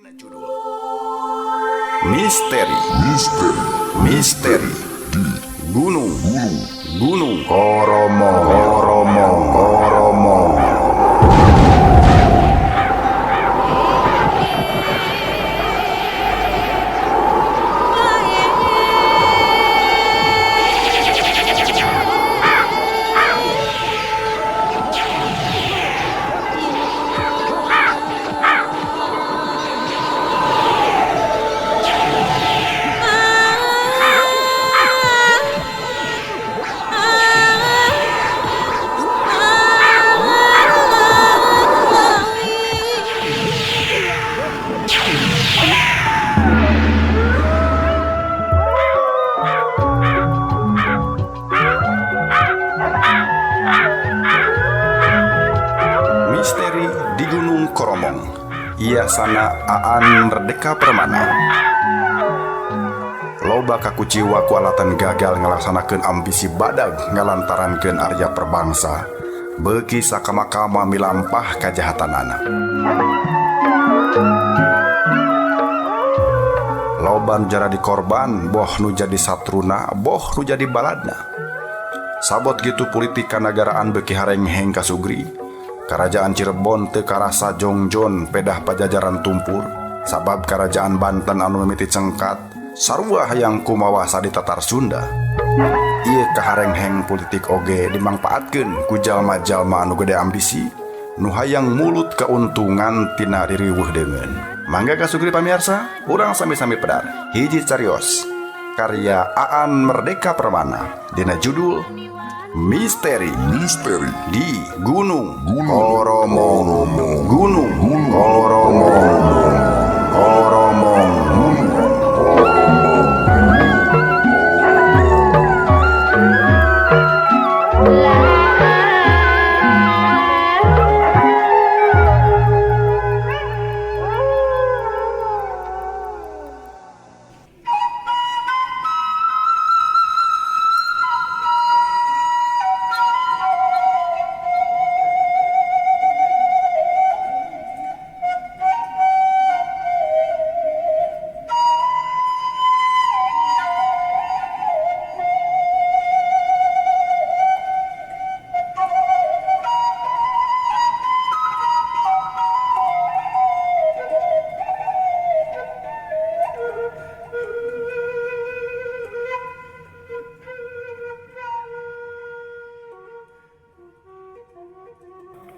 Misteri Misteri Gunung Gunung Koromong Koromong Koromong. Misteri di Gunung Koromong. Iasana Aan Merdeka Permana. Loba kakuciwa ku alatan gagal ngalaksanakeun ambisi badag ngalantarankeun Arya Perbangsa. Beuki sakama-kama milampah kajahatanana. Loba nu jaradi korban, boh nu jadi satruna, boh nu jadi baladna. Sabot gitu politik kanagaraan beuki harengheng kasugri. Karajaan Cirebon teu karasa jongjon pedah pajajaran tumpur, sabab karajaan Banten anu mimiti cengkat sarua hayang kumawasa di Tatar Sunda. Ieu kaharengheng politik oge dimangpaatkeun ku jalma-jalma anu gede ambisi, nu hayang mulut keuntungan tina ririweuh deungeun. Mangga kasugri pamiarsa, urang sami-sami pedar. Hiji carios karya Aan Merdeka Permana dina judul Misteri Misteri di Gunung Koromong. Gunung Koromong. Koromong.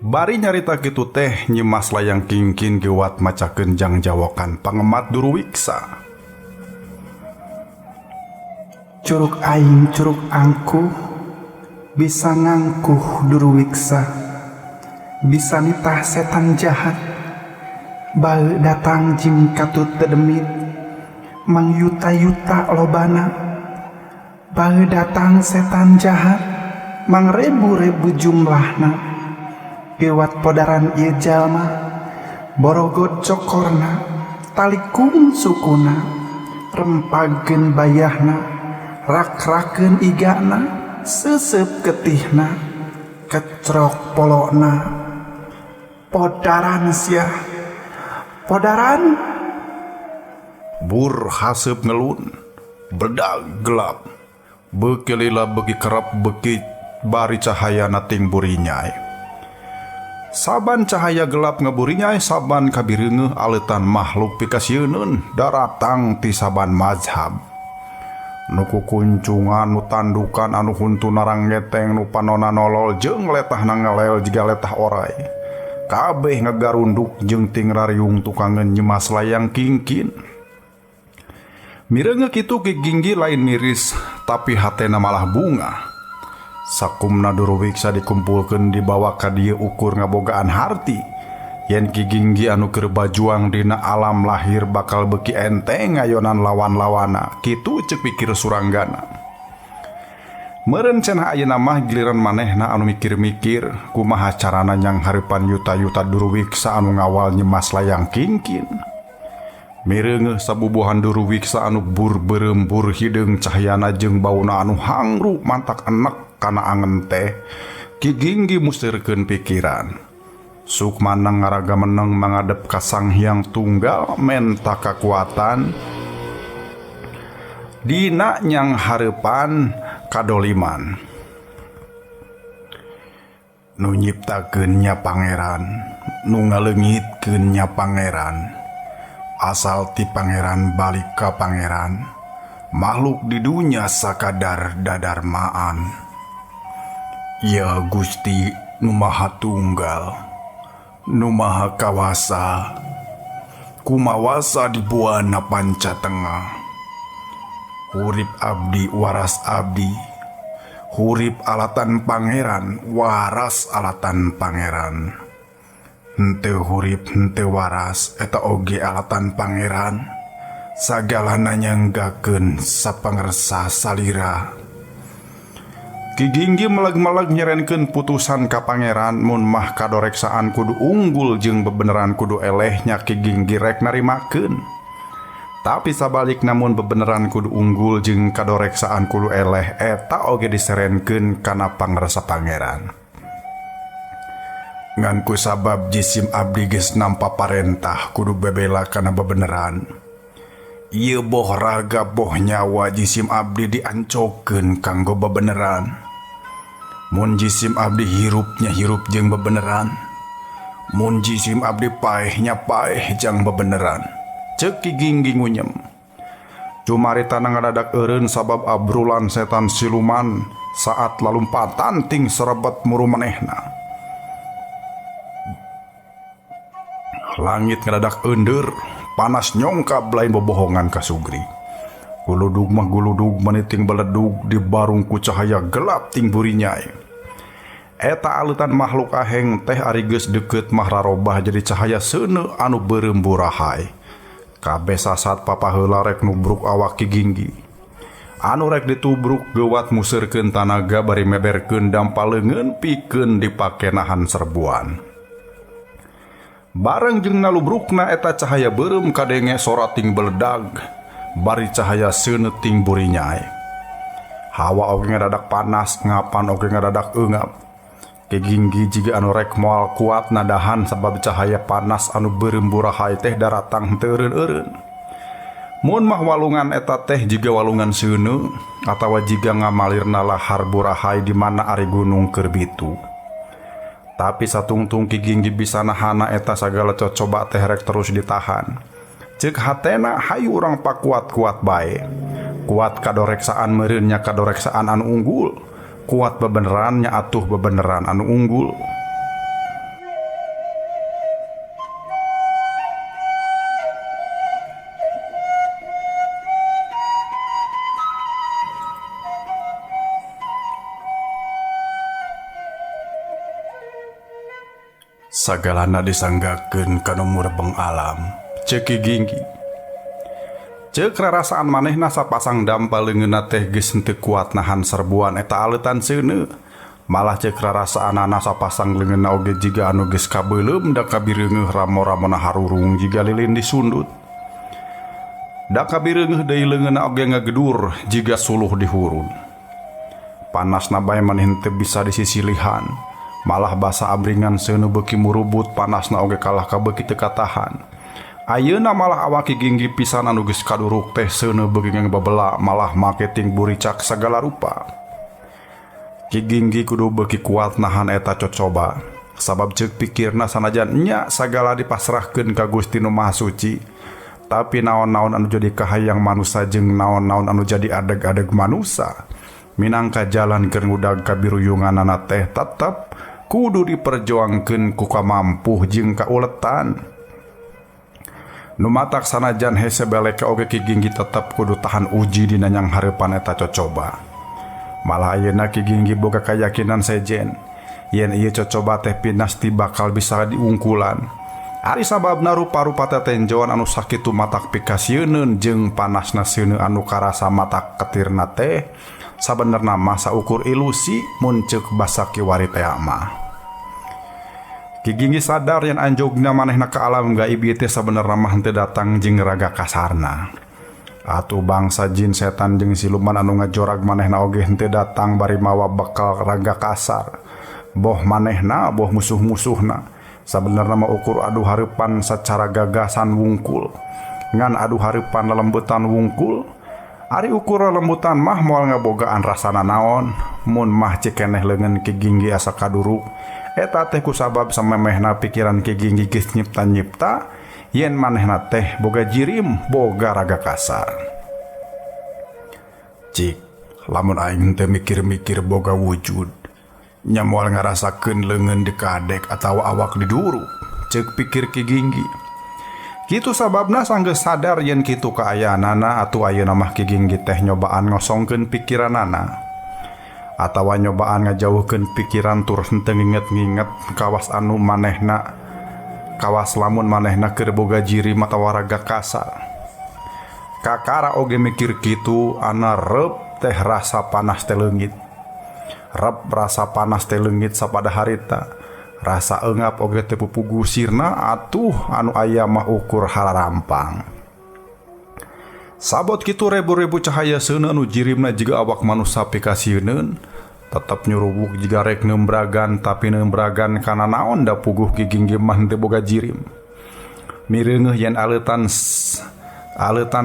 Bari nyarita kitu teh Nyimas Layang Kingkin gewat macakeun jangjawokan pangemat Duruwiksa. Curug aing curug angkuh bisa ngangkuh Duruwiksa, bisa nitah setan jahat. Bae datang jin katut dedemit mangyuta-yuta lobana. Bae datang setan jahat mangrebu-rebu jumlahna. Gewat podaran ieu jalma borogot cokorna, talikung sukuna, rempagkeun bayahna, rak-rakeun igana, seuseup getihna, kecrok polona. Podaran sia, podaran. Bur haseup ngelun, bedag gelap, beuki lila beuki kerep beuki bari cahayana ting burinyai. Saban cahaya gelap ngeburinyai, saban kabireungeuh aleutan makhluk pikasieun daratang ti saban mazhab. Nu kukuncungan, nu tandukan, anu huntu naranggeteng, nu panona nolol jeung letahna ngelel jiga letah orai. Kabeh ngegarunduk jeung ting rariung tukangeun Nyimas Layang Kingkin. Mireungeuh kitu Ki Ginggi lain miris, tapi hatena malah bunga. Sakumna Duruwiksa dikumpulkeun dibawa ka dieu ukur ngabogaan harti. Yen Ki Ginggi anu keur bajuang dina alam lahir bakal beuki enteng ngayonan lawan-lawana, kitu ceuk pikir Suranggana. Meureun cenah ayeuna mah giliran manehna anu mikir-mikir kumaha carana nyanghareupan yuta-yuta Duruwiksa anu ngawal Nyimas Layang Kingkin. Mireungeuh sabubuhan Duruwiksa anu bur berembur hideung cahyana jeung bauna anu hangru mantak enek kana angen teh. Ki Ginggi musirkeun pikiran. Sukmana ngaraga meneng mangadep ka Sang Hyang Tunggal menta kakuatan dina nyang hareupan kadoliman. Nu nyiptakeun nya Pangeran, nu ngaleungitkeun nya Pangeran, asal ti Pangeran balik ka Pangeran, makhluk di dunya sakadar dadarmaan. Ya Gusti nu Maha Tunggal, nu Maha Kawasa, kumawasa di buana panca tengah. Hurip abdi waras abdi, hurip alatan Pangeran waras alatan Pangeran. Henteu hurip henteu waras eta oge alatan Pangeran. Sagalana nyanggakeun sapangersa salira. Ki Ginggi meleg-meleg nyerenkeun putusan ka Pangeran mun mah kadoreksaan kudu unggul jeung bebeneran kudu eleh nya Ki Ginggi rek narimakeun. Tapi sabalik namun bebeneran kudu unggul jeung kadoreksaan kudu eleh eta oge diserenkeun kana pangrasa Pangeran. Ngan ku sabab jisim abdi geus nampa parentah kudu bebela kana bebeneran. Ieu boh raga boh nyawa jisim abdi diancokeun kanggo bebeneran. Mun jisim abdi hirupnya hirup jeung bebeneran. Mun jisim abdi paehnya paeh jang bebeneran. Ceuk Ki Ginggi ngunyem. Cumarita ngadadak eureun sabab abrulan setan siluman saat lalumpatan ting serebet muru manehna. Langit ngadadak eundeur, panas nyongkab lain bobohongan ka Sugri. Guludug mah guludug maniting beledug di barung ku cahaya gelap ting burinyai. Eta aleutan makhluk aheng teh ari geus deukeut mah rarobah jadi cahaya seuneu anu beureum burahay. Kabeh sasat papaheula rek nubruk awak Ki Ginggi. Anu rek ditubruk geuwat museurkeun tanaga bari meberkeun dampa leungeun pikeun dipake nahan serbuan. Bareng jeung nalubrukna eta cahaya beureum kadenge sora ting beledag bari cahaya seuneu ting burinyai. Hawa oge ngadadak panas, ngapan oge ngadadak eungap. Ki Ginggi jiga anu rek moal kuat nadahan sabab cahaya panas anu beureum burahay teh daratang teu eureun-eureun. Mun mah walungan eta teh jiga walungan seuneu atawa jiga ngamalirna lahar burahay di mana ari gunung keur bitu. Tapi satungtung Ki Ginggi bisa nahana eta sagala cocoba teh rek terus ditahan. Ceuk hatena hayu urang pakuat-kuat bae. Kuat kadoreksaan meureun nya kadoreksaan anu unggul. Kuat bebeneran nya atuh bebeneran anu unggul. Sagalana disanggakeun kana murebeng alam. Ceuk Ki Ginggi. Ceuk rarasaan manehna sapasang dampa leungeunna teh geus henteu kuat nahan serbuan eta aleutan seuneu. Malah ceuk rarasaanana sapasang leungeunna oge jiga anu geus kabeuleum da kabireungeuh ramo-ramona harurung jiga lilin disundut. Da kabireungeuh deui leungeunna oge ngagedur jiga suluh dihurun. Panasna bae maneh henteu bisa disisilihan. Malah basa abringan seuneu beuki murubut panasna oge kalah ka beuki teu katahan. Ayeuna malah awak Ki Ginggi pisan anu geus kaduruk teh seuneu beuki ngebebela malah marketing buricak sagala rupa. Ki Ginggi kudu beuki kuat nahan eta cocoba. Sabab ceuk pikirna sanajan nya sagala dipasrahkeun ka Gusti Nu Maha Suci. Tapi naon-naon anu jadi kahayang manusa jeung naon-naon anu jadi adeg-adeg manusa minangka jalan keur ngudag kabiruyunganana teh tetep kudu diperjuangkeun ku kamampuh jeung kauletan. Nu matak sanajan hese beleka oge Ki Ginggi tetep kudu tahan uji dina nyang hareupan eta cocoba. Malah ayeuna Ki Ginggi boga kayakinan sejen yen ieu cocoba teh pinasti bakal bisa diungkulan. Ari sababna rupa-rupa tetenjoan anu sakitu matak pikasieuneun jeung panasna seuneu anu karasa matak ketirna teh sabenerna mah saukur ilusi mun ceuk basa kiwari teh mah. Ki Ginggi sadar yen anjogna manehna ka alam gaib ieu teh sabenerna mah henteu datang jeung raga kasarna. Atuh bangsa jin setan jeung siluman anu ngajorag manehna oge henteu datang bari mawa bekal raga kasar. Boh manehna boh musuh-musuhna. Sabenerna mah ukur adu hareupan sacara gagasan wungkul. Ngan adu hareupan lelembutan wungkul. Ari ukur lelembutan mah moal ngabogaan rasana naon. Mun mah cikeneh leungeun Ki Ginggi asa kaduruk. Eta teh kusabab samemehna pikiran Ki Ginggi geus nyipta-nyipta yen manehna teh boga jirim, boga raga kasar. Cik, lamun aing teh mikir-mikir boga wujud, nya moal ngarasakeun leungeun dikadek atawa awak diduruk, ceuk pikir Ki Ginggi. Kitu sababna sanggeus sadar yen kitu kaayaanana atuh ayeuna mah Ki Ginggi teh nyobaan ngosongkeun pikiranana atawa nyobaan ngajauhkeun pikiran tur henteu nginget-nginget kawas anu manehna, kawas lamun manehna keur boga jirim atawa raga kasar. Kakara oge mikir kitu ana reup teh rasa panas teh leungit. Rep rasa panas teh leungit sapada harita. Rasa eungap oge teh pupugu sirna atuh anu aya mah ukur hararampang. Sabot kitu rebu-rebu cahaya seuneu nu jirimna jiga awak manusa pikasieuneun, tetep nyurubuk jiga rek neumbragan tapi neumbragan kana naon da puguh Ki Ginggi mah henteu boga jirim. Mireungeuh yen aleutan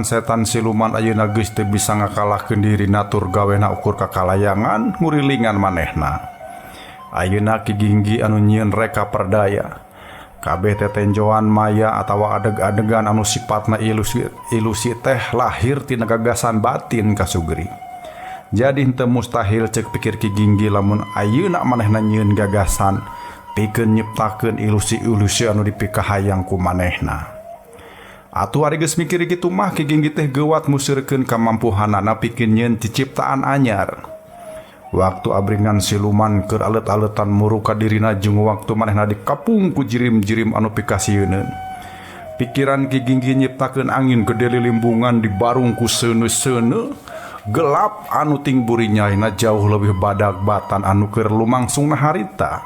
setan siluman ayeuna geus teu bisa ngakalahkeun dirina tur gawena ukur kakalayangan ngurilingan manehna. Ayeuna Ki Ginggi anu nyieun reka perdaya. Kabeh tetenjoan maya atawa adeg-adegan anu sipatna ilusi teh lahir tina gagasan batin kasugri. Jadi henteu mustahil ceuk pikir Ki Ginggi lamun ayeuna manehna nyieun gagasan pikeun nyiptakeun ilusi-ilusi anu dipikahayang ku manehna. Atuh ari geus mikir kitu mah Ki Ginggi teh geuwat museurkeun kamampuhanana pikeun nyieun ciciptaan anyar. Waktu abringan siluman keur alet-aletan muru ka dirina jeung waktu manehna dikapung ku jirim-jirim anu pikasieuneun. Pikiran Ki Ginggi nyiptakeun angin gede lilimbungan dibarung ku seuneu-seuneu gelap anu ting buri nyaina jauh lebih badag batan anu keur lumangsungna harita.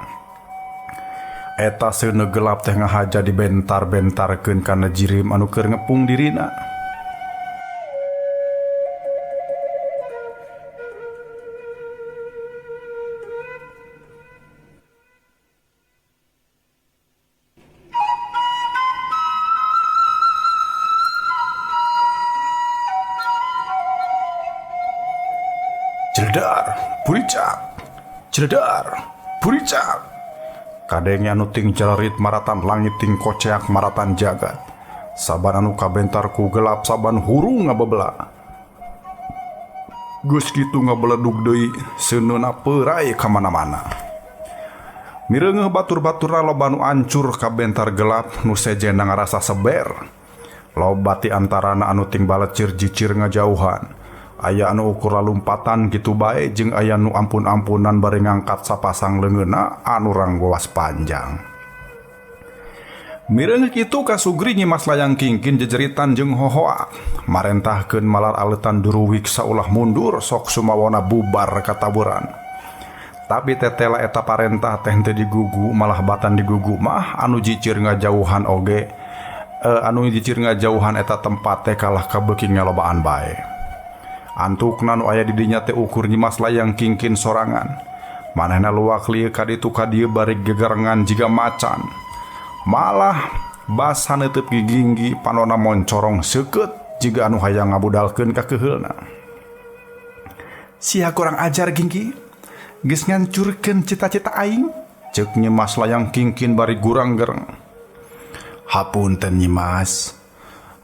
Eta seuneu gelap teh ngahaja dibentar-bentarkeun kana jirim anu keur ngepung dirina. Jeledar, buricak. Jeledar, buricak. Kadenge anu ting jalarit maratan langit ting koceak maratan jagat. Saban anu kabentar ku gelap saban hurung ngabebela. Geus kitu ngabeledug deui seuneuna peurai ka mana-mana. Mireungeuh batur-baturna loba nu ancur kabentar gelap nu sejenna ngarasa seber. Loba ti antarana anu ting balecir jicir ngajauhan. Aya anu ukur lalumpatan kitu bae jeung aya nu ampun-ampunan bari ngangkat sapasang leungeunna anu ranggowas panjang. Mireungeuh kitu kasugri Nyimas Layang Kingkin jejeritan jeung hohoa. Marentahkeun malar aleutan duruwik saulah mundur sok sumawona bubar kataburan. Tapi tetela eta parentah teh henteu digugu malah batan digugu mah anu jicir ngajauhan oge anu jicir ngajauhan eta tempat teh kalah kabeuki ngalobaan bae. Antukna nu aya di dinya teh ukur Nyimas Layang Kingkin sorangan. Manehna luak lieu ka ditu ka dieu bari gegerengan jiga macan. Malah basa neuteub Ki Ginggi panona moncorong seukeut jiga anu hayang ngabudalkeun ka keuheulna. Sia kurang ajar Ginggi, geus ngancurkeun cita-cita aing, ceuk Nyimas Layang Kingkin bari gurang gereng. Hapunten Nyimas.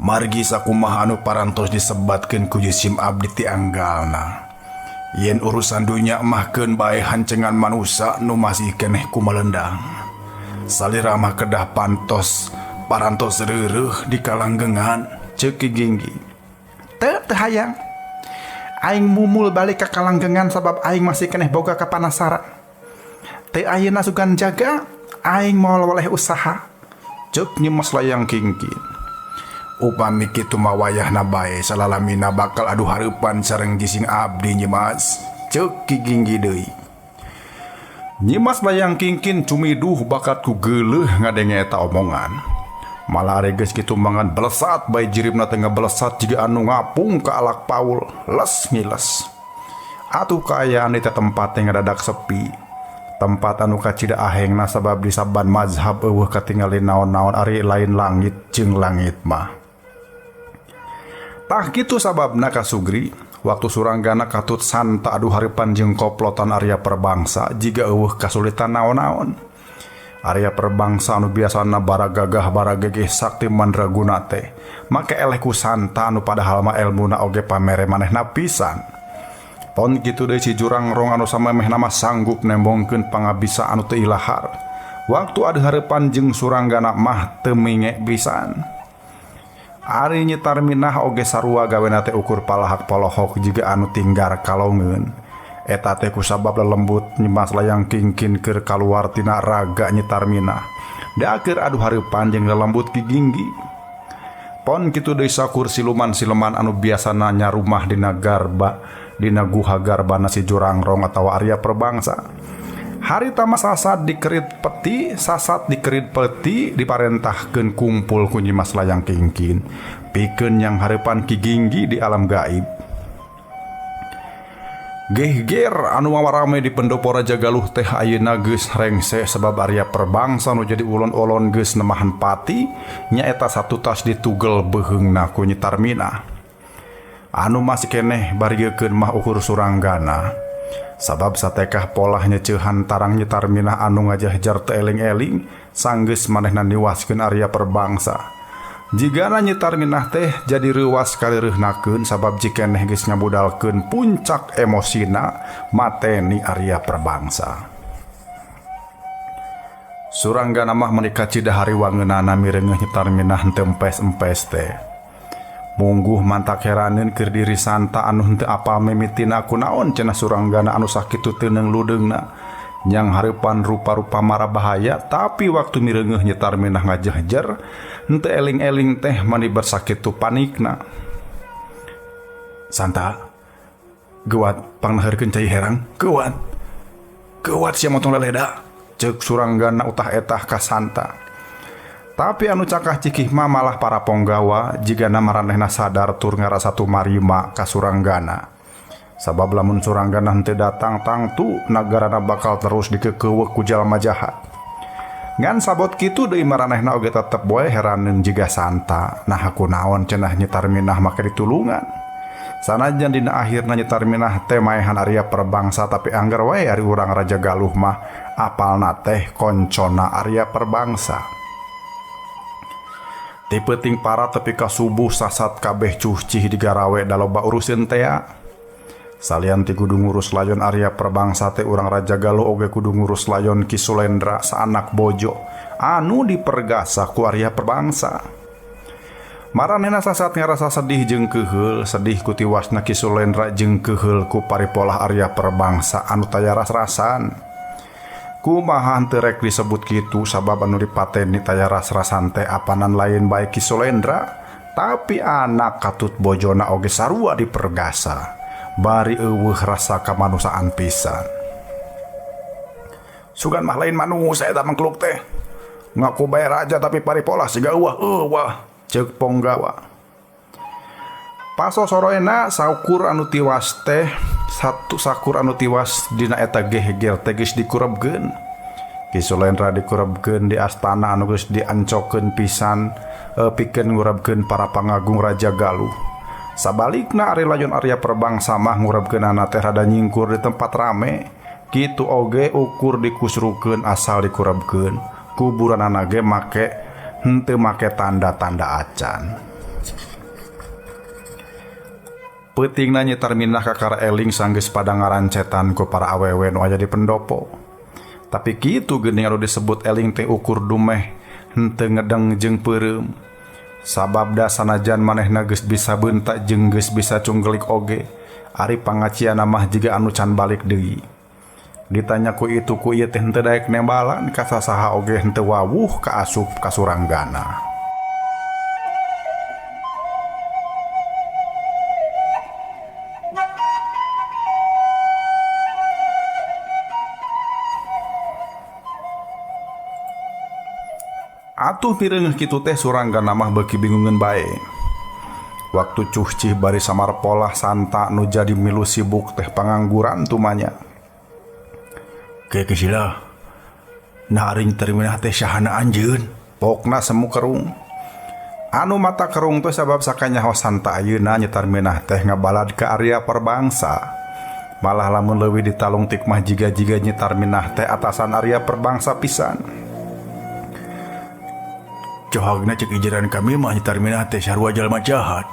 Margi sakumaha anu parantos disebatkeun ku jisim abdi ti anggalna. Yen urusan dunya mah keun bae hancengan manusa nu masih keneh kumalendang. Salira mah kedah pantos parantos reureuh di kalanggengan, ceuk Ki Ginggi. Teu teu hayang. Aing mumul balik ka kalanggengan sabab aing masih keneh boga kapanasaran. Teu ayeuna sugan jaga, aing moal woleh usaha, ceuk Nyimas Layang Kingkin. Upami kitu mah wayahna bae salalamina bakal adu hareupan sareng jising abdi Nyimas, ceuk Ki Ginggi deui. Nyimas Layang Kingkin cumiduh bakat ku geuleuh ngadenge eta omongan. Malah ari geus kitu mangan belesat bae jirimna teh ngabelesat jiga anu ngapung ka alak paul, les ngiles. Atuh kaayaan di tempat teh ngadadak sepi. Tempat anu kacida ahengna sabab di saban mazhab eueuh katingali naon-naon ari lain langit jeung langit mah. Tah kitu sababna kasugri waktu Suranggana katut Santa adu hareupan jeung koplotan Arya Perbangsa jiga eueuh kasulitan naon-naon. Arya Perbangsa anu biasana baragagah baragegeh sakti mandraguna teh make eleh ku Santa anu padahal mah elmuna oge pamere manehna pisan. Pon kitu deui si Jurangrong anu samemehna mah sanggup nembongkeun pangabisa anu teu ilahar. Waktu adu hareupan jeung Suranggana mah teu minge pisan. Ari Nyi Tarminah oge sarua gawena teh ukur palahak polohok jiga anu tinggar kalongeun. Eta teh kusabab lelembut Nyimas Layang Kingkin keur kaluar tina raga Nyi Tarminah. Da keur adu hareupan jeung lelembut Ki Ginggi. Pon kitu deui sakur siluman-siluman anu biasana nyarumah dina garba dina guha garbana si Jurangrong atawa Arya Perbangsa. Harita mah sasat dikerit peti, sasat dikerit peti diparentahkeun kumpul ku Nyimas Layang Kingkin pikeun yang hareupan Ki Ginggi di alam gaib. Gehger anu mawarame di pendopo Raja Galuh teh ayeuna geus rengse sebab Arya Perbangsa nu jadi ulon-ulon geus nemahan pati nyaeta satutas ditugel beuheungna ku Nyi Tarminah. Anu masih keneh bariekeun mah ukur Suranggana. Sabab satekah polah nyeceuhan tarang Nyi Tarminah anu ngajahjar teu eling-eling sanggeus manehna niwaskeun Arya Perbangsa. Jigana Nyi Tarminah teh jadi reuwas kalireuhnakeun sabab jikeneh geus ngabudalkeun puncak emosina mateni Arya Perbangsa. Suranggana mah meuni kacida hariwangeunana mireungeuh Nyi Tarminah henteu empes-empes teh. Mungguh mantak heraneun keur diri Santa anu henteu apal mimitina kunaon cenah Suranggana anu sakitu teu ludeungna nyang hareupan rupa-rupa mara bahaya tapi waktu mireungeuh Nyi Tarminah ngajehjer henteu eling-eling teh mani bersakitu panikna. Santa geuwat pangnaheurkeun cai herang geuwat geuwat sia motong leleda ceuk Suranggana utah etah ka Santa. Tapi anu cakah cikih mah malah para ponggawa jigana maranehna sadar tur ngarasa tumarima ka Suranggana. Sabab lamun Suranggana henteu datang tangtu nagarana bakal terus dikekeuweuk ku jalma jahat. Ngan sabot kitu deui maranehna oge tetep boe heraneun jiga Santa. Nah kunaon cenah Nyi Tarminah make ditulungan. Sanajan dina akhirna Nyi Tarminah teh maehan Arya Perbangsa tapi angger wae ari urang Raja Galuh mah apalna teh koncona Arya Perbangsa. Ti peuting para tepi ka subuh sasat kabeh cucih digarawe da loba uruseun tea. Salian ti kudu ngurus layon Arya Perbangsa teh urang Raja Galuh oge kudu ngurus layon Ki Sulendra saanak bojo anu dipergasa ku Arya Perbangsa. Maranehna sasat ngarasa sedih jeung keuheul, sedih ku tiwasna Ki Sulendra jeung keuheul ku paripolah Arya Perbangsa anu taya ras-rasan. Kumaha henteu rek disebut kitu sabab anu dipateni taya ras-rasan teh apanan lain bae Ki Sulendra tapi anak katut bojona oge sarua dipergasa. Bari eueuh rasa kamanusiaan pisan. Sugan mah lain manusia eta mangkluk teh. Ngaku bae raja tapi paripolah siga eueuh eueuh ceuk ponggawa. Pasosoroena saukur anu tiwas teh satu sakur anu tiwas dina eta geheger teh geus dikurebkeun. Ki Sulendra dikurebkeun di astana anu geus diancokeun pisan pikeun ngurebkeun para pangagung Raja Galuh. Sabalikna ari layon Arya Perbangsa mah ngurebkeunana teh rada nyingkur di tempat rame. Kitu oge ukur dikusrukeun asal dikurebkeun. Kuburanana ge make henteu make tanda-tanda acan. Peutingna Nyi Tarminah kakara eling sanggeus pada ngarancetan ku para awewe nu aya di pendopo. Tapi kitu geuning anu disebut eling teh ukur dumeh henteu ngedeng jeung peureum. Sabab da sanajan manehna geus bisa beunta jeung geus bisa cunggelik oge, ari pangaciana mah jiga anu can balik deui. Ditanya ku itu ku ieu teh henteu daek nembalan ka sasaha oge henteu wawuh ka asup ka Suranggana. Atuh pireungeuh kitu teh Suranggana mah beuki bingungeun bae. Waktu cuhcih bari samarpolah Santa nu jadi milu sibuk teh pangangguran tumanya. Ke Kisila. Nah ari Nyi Tarminah teh sahana anjeun? Pokna semu kerung. Anu mata kerung teh sabab sakanyaho Santa ayeuna Nyi Tarminah teh ngabalad ka Arya Perbangsa. Malah lamun leuwih ditalungtik mah jiga-jiga Nyi Tarminah teh atasan Arya Perbangsa pisan. Cohagna cek ijaran kami mah Nyi Tarminah teh sarua jalma jahat.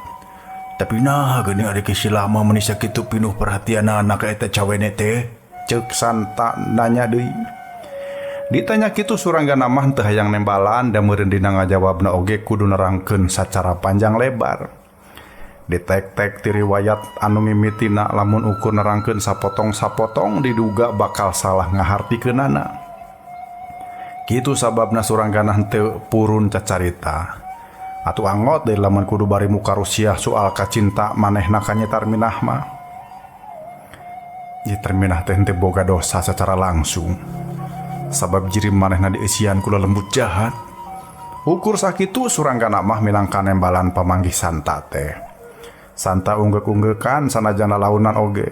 Tapi nah geuning ari Kisila mah meuni sakitu pinuh perhatianana ka eta cawene teh. Ceuk Santa nanya deui. Ditanya kitu Suranggana mah teu hayang nembalan da meureun dina ngajawabna oge kudu nerangkeun sacara panjang lebar. Ditek-tek ti riwayat anu mimitina lamun ukur nerangkeun sapotong-sapotong diduga bakal salah ngahartikeunana. Kitu sababna Suranggana henteu purun cacarita. Atuh angot deui lamun kudu bari muka rusiah soal kacinta manehna ka Nyi Tarminah mah. Nyi Tarminah teh henteu boga dosa secara langsung. Sabab jiri manehna dieusian ku lelembut jahat. Ukur sakitu Suranggana mah minangka nembalan pamanggih Santa teh. Santa unggek-unggekan sanajan lalaunan oge.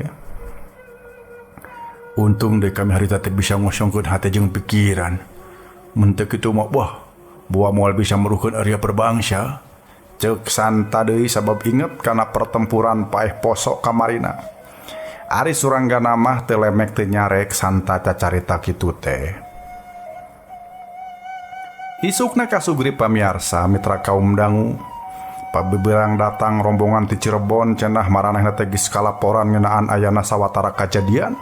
Untung deh kami harita teh bisa ngosongkeun hate jeung pikiran. Mun teu kitu mah wah, buah moal bisa meruhkeun Arya Perbangsa. Ceuk Santa deui sabab inget kana pertempuran paeh posok kamarina. Ari Suranggana mah teu lemek teu nyarek Santa cacarita kitu teh. Isukna kasugri pamiarsa mitra kaum dangu. Pabeberang datang rombongan ti Cirebon cenah maranehna teh geus kalaporan ngeunaan ayana sawatara kajadian.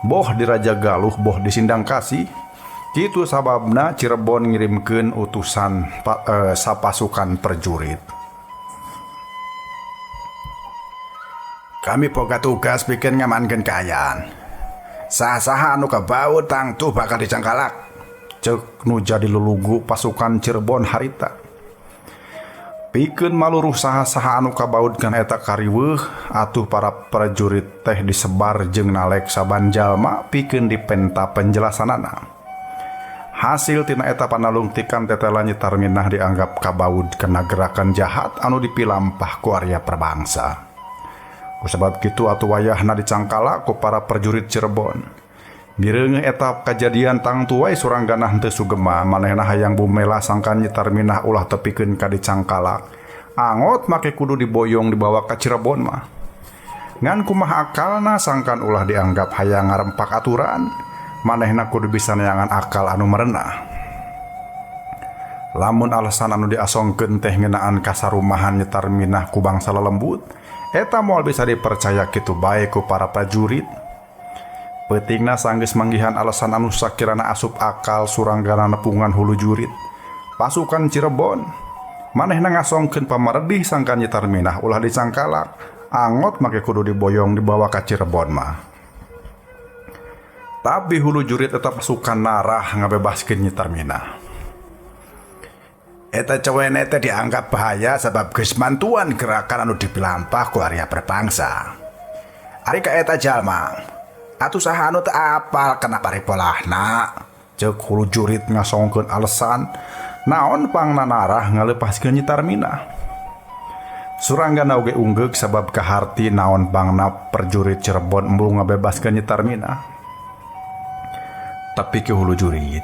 Boh di Raja Galuh boh di Sindang Kasih. Kitu sababna Cirebon ngirimkeun utusan sapasukan prajurit. Kami boga tugas bikin ngamankeun kaayaan. Saha-saha anu kabaut tangtuh bakal dicangkalak. Ceuk nu jadi lulugu pasukan Cirebon harita. Pikeun maluruh saha-saha anu kabaut kana eta kariweuh, atuh para prajurit teh disebar jeung nalek saban jalma pikeun dipenta penjelasanana. Hasil tina eta panalungtikan tetela Nyi Tarminah dianggap kabaud kana gerakan jahat anu dipilampah ku Arya Perbangsa. Kusabab kitu atuh wayahna dicangkala ku para prajurit Cirebon. Mireungeuh eta kajadian tangtu wae Suranggana henteu sugema manehna hayang bumela sangkan Nyi Tarminah ulah tepikeun ka dicangkala. Angot make kudu diboyong dibawa ka Cirebon mah. Ngan kumaha akalna sangkan ulah dianggap hayang ngarempak aturan, manehna kudu bisa neangan akal anu merenah. Lamun alasan anu diasongkeun teh ngeunaan kasarumahan Nyi Tarminah ku bangsa lelembut, eta moal bisa dipercaya kitu bae ku para prajurit. Peutingna sanggeus manggihan alasan anu sakirana asup akal Suranggana nepungan hulu jurit pasukan Cirebon. Manehna ngasongkeun pamaredih sangkan Nyi Tarminah ulah dicangkalak, angot make kudu diboyong dibawa ka Cirebon mah. Tapi hulu jurit eta pasukan narah ngabebaskeun Nyi Tarminah. Eta cewene teh dianggap bahaya sabab geus mantuan gerakan anu dipilampah ku Arya Perbangsa. Ari ka eta jalma, atuh saha anu teu apal kana paripolahna? Ceuk hulu jurit ngasongkeun alasan naon pangna narah ngaleupaskeun Nyi Tarminah. Suranggana oge unggeuk sabab kaharti naon pangna prajurit Cirebon embung ngabebaskeun Nyi Tarminah. Tapi ke hulu jurit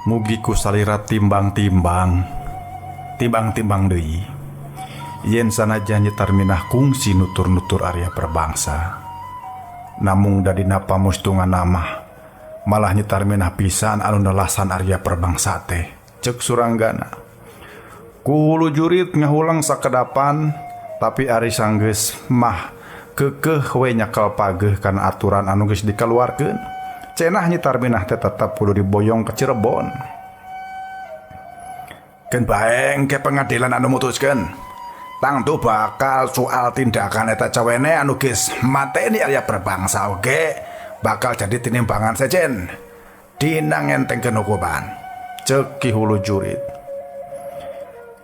mugi ku salira timbang-timbang, timbang-timbang deui. Yen sanajan Nyi Tarminah kungsi nutur-nutur Arya Perbangsa, namung dadina pamustungan mah malah Nyi Tarminah pisan anu nelasan Arya Perbangsa teh. Ceuk Suranggana. Ku hulu jurit ngahulang sakedapan, tapi ari sanggeus mah keukeuh we nyakel pageuh kana aturan anu geus dikaluarkeun. Cenah Nyi Tarminah teh tetep kudu diboyong ke Cirebon. Keun bae engke pengadilan anu mutuskeun. Tangtu bakal soal tindakan eta cawene anu geus mateni Arya Perbangsa oge bakal jadi tinimbangan sejen dina ngentengkeun hukuman. Ceuk Ki Hulu Jurit.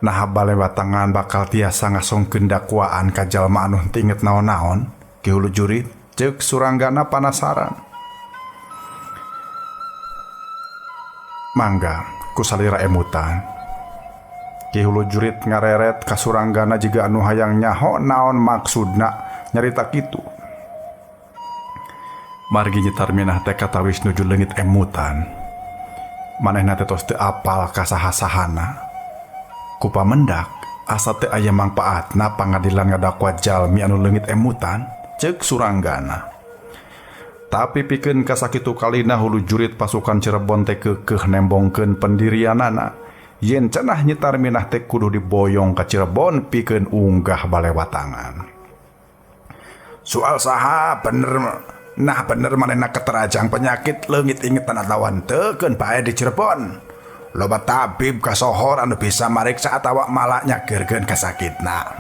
Nah bale batangan bakal tiasa ngasongkeun dakwaan ka jalma anu henteu inget naon-naon. Ki Hulu Jurit ceuk Suranggana panasaran. Mangga ku salira emutan. Ki Hulu Jurit ngareret ka Suranggana jiga anu hayang nyaho naon maksudna nyarita kitu. Margi Nyi Tarminah teh katawis nuju leungit emutan. Manehna teh tos teu apal ka saha-sahana. Ku pamendak asa teu aya mangpaatna pangadilan ngadakwa jalmi anu leungit emutan, ceuk Suranggana. Tapi pikeun ka sakitu kalina hulu jurit pasukan Cirebon teh keukeuh nembongkeun pendirianana yen cenah Nyi Tarminah teh kudu diboyong ka Cirebon pikeun unggah balewatangan. Soal saha bener nah bener manehna keterajang penyakit leungit ingetan atawa henteu keun bae di Cirebon. Loba tabib kasohor anu bisa mariksa atawa malah nyageurkeun kasakitna.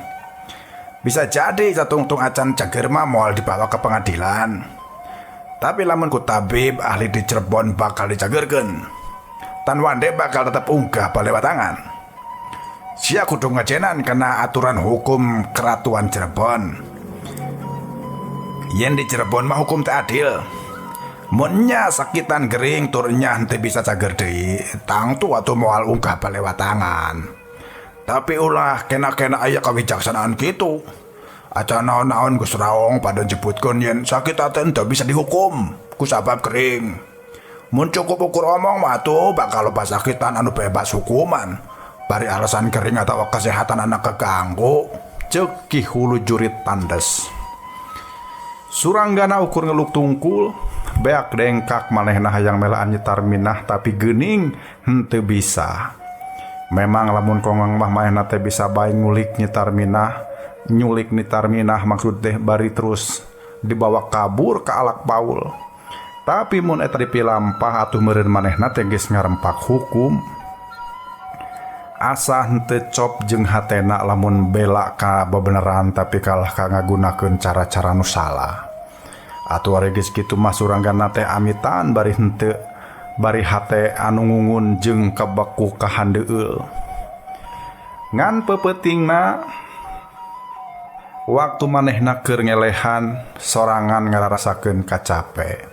Bisa jadi satungtung acan cager mah moal dibawa ke pengadilan. Tapi lamun ku tabib ahli di Cirebon bakal dicagerkeun. Tan wande bakal tetep unggah balewatangan. Sia kudu ngajenan kena aturan hukum keratuan Cirebon. Yen di Cirebon mah hukum teh adil. Mun nya sakitan gering tur nya henteu bisa cager deui, tangtu atuh moal unggah balewatangan. Tapi ulah kena-kena aya kawijaksanaan kitu. Acan naon-naon geus raong pada nyebutkeun yen sakit teh henteu bisa dihukum ku sabab gering. Mun cukup ukur omong mah atuh bakal loba sakitan anu bebas hukuman. Bari alasan gering atawa kesehatan anak keganggu, ceuk Ki Hulu Jurit tandes. Suranggana ukur ngeluk tungkul, beak dengkak manehna hayang melaan Nyi Tarminah tapi geuning henteu bisa. Memang lamun kongang mah manehna teh bisa bae ngulik Nyi Tarminah, nyulik Nyi Tarminah maksud teh bari terus dibawa kabur ka alak paul. Tapi mun eta dipilampah atuh meureun manehna teh geus ngarempak hukum. Asa henteu cop jeung hatena lamun bela ka bebeneran tapi kalah ka ngagunakeun cara-cara nu salah. Atuh ari geus kitu mah Suranggana teh amitan bari henteu bari hate anu ngungun jeung kabeku kahandeueul. Ngan peupetingna waktu manehna keur ngelehan sorangan ngararasakeun kacape.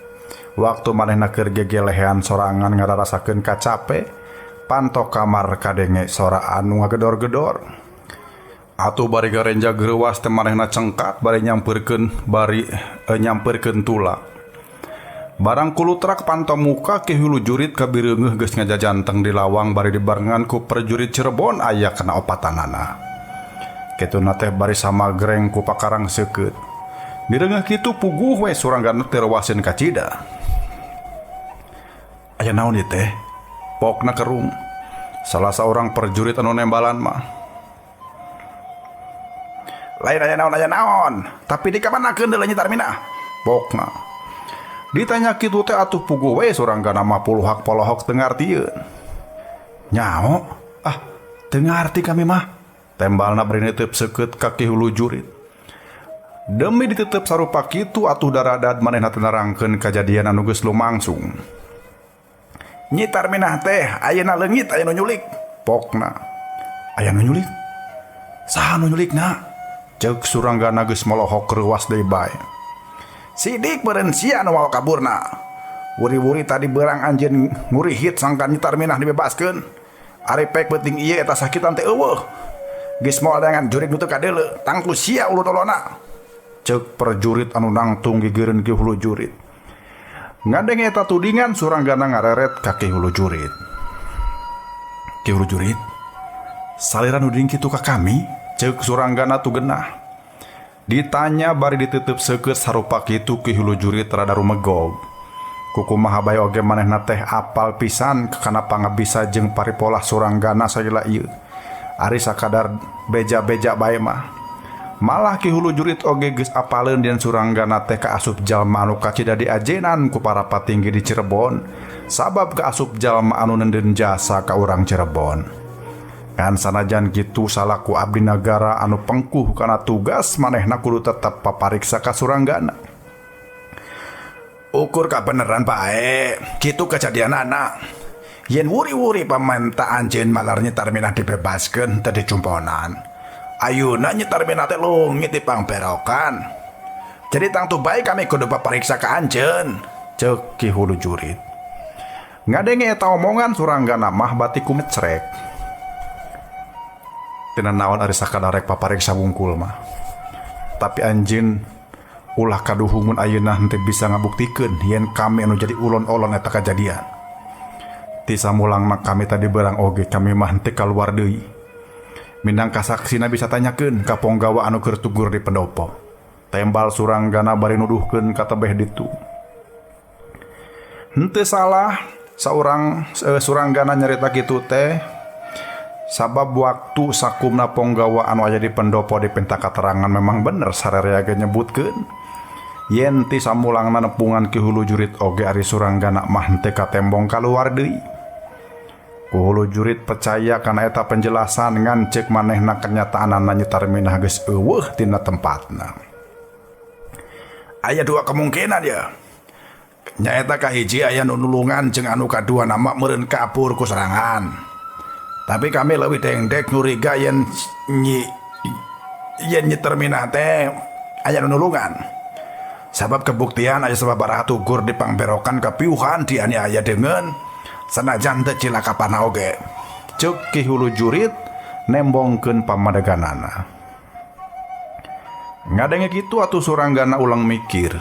Waktu manehna keur gegelehan sorangan ngararasakeun kacape. Panto kamar kadenge sora anu ngagedor-gedor. Atuh bari garenja greuwas teh manehna cengkat bari nyampeurkeun bari nyampeurkeun tulak. Barang kulutrak panto muka Ki Hulu Jurit kabireungeuh geus ngajajanteng di lawang bari dibarengan ku prajurit Cirebon aya kana opatanana. Kituna teh bari samagreng ku pakarang seukeut. Direungeuh kitu puguh we Suranggana teh rewaseun kacida. Aya naon ieu teh? Pokna kerung. Salah seorang prajurit anu nembalan mah. Lain aya naon aya naon, tapi dikamanakeun deui Nyi Tarminah? Pokna. Ditanya kitu teh atuh puguh we Suranggana mah puluhak polohok teu ngartieun. Nyao, ah teu ngarti kami mah. Tembalna bari neuteub seukeut ka Ki Hulu Jurit. Demi ditetep sarupa kitu atuh daradad manehna teh nerangkeun kajadian anu geus lumangsung. Nyi Tarminah teh ayeuna leungit aya nu nyulik. Pokna. Aya nu nyulik? Saha nu nyulikna? Ceuk Suranggana geus molohok reuwas deui bae. Sidik beureun sia nu mawa kaburna. Wuri-wuri tadi beurang anjeun ngurihit sangkan Nyi Tarminah dibebaskeun. Ari pek peuting ieu eta sakitan teh eueuh. Geus moal dengan jurig nu teu kadeuleu, tangtu sia ulun-uluna. Ceuk prajurit anu nangtung gigireun Ki Hulu Jurit. Ngadenge eta tudingan Suranggana ngareret ka Ki Hulu Jurit. Ki Hulu Jurit, salira nuding kitu ka kami? Ceuk Suranggana tu genah. Ditanya bari ditutup seukeut sarupa kitu Ki Hulu Jurit rada rumegog. Kukumaha bae oge manehna teh apal pisan kana pangabisa jeung paripolah Suranggana salila ieu. Ari sakadar beja-beja bae mah. Malah Ki Hulu Jurit oge geus apaleun dien Suranggana teh kaasup jalma anu kacida diajenan ku para patinggi di Cirebon, sabab kaasup jalma anu nendeun jasa ka urang Cirebon. Ngan sanajan kitu salaku abdi nagara anu pengkuh kana tugas manehna kudu tetep papariksa ka Suranggana. Ukur kabeneran bae, kitu kejadianana. Yen wuri-wuri pamenta anjeun malar Nyi Tarminah dibebaskeun teu dicumponan. Ayeuna Nyi Tarminah teh leungit di pangberokan. Jadi tangtu bae kami kudu papariksa ka anjeun, ceuk Ki Hulu Jurit. Ngadenge eta omongan Suranggana mah bati kumecrek. Tina naon ari sakadar rek papariksa wungkul mah. Tapi anjeun Ulah kaduhung mun ayeuna henteu bisa ngabuktikeun yen kami anu jadi ulon-olon eta kajadian. Ti samulangna kami tadi berang oge kami mah henteu kaluar deui. Minangka saksina bisa tanyakeun ka ponggawa anu keur tugur di pendopo. Tembal Suranggana bari nuduhkeun ka tebeh ditu. Henteu salah saurang Suranggana nyarita kitu teh sabab waktu sakumna ponggawa anu aya di pendopo dipinta katerangan memang bener sararea ge nyebutkeun yen ti samulangna nepungan Ki Hulu Jurit oge ari Suranggana mah henteu katembong kaluar deui. Ku Hulu Jurit percaya kana eta penjelasan ngan ceuk manehna kenyataanana Nyi Tarminah geus eueuh tina tempatna. Aya dua kemungkinan ya. Nyaeta kahiji aya nu nulungan jeung anu kadua nama meureun kabur ku serangan. Tapi kami leuwih dengdek nguriga yen Nyi Tarminah teh aya nu nulungan. Sabab kebuktian aya sababaraha tugur dipangberokan kapiuhan dianiaya deungeun sanajan teu cilaka pana oge. Ceuk Ki Hulu Jurit nembongkeun pamadeganana. Ngadenge kitu atuh Suranggana ulang mikir.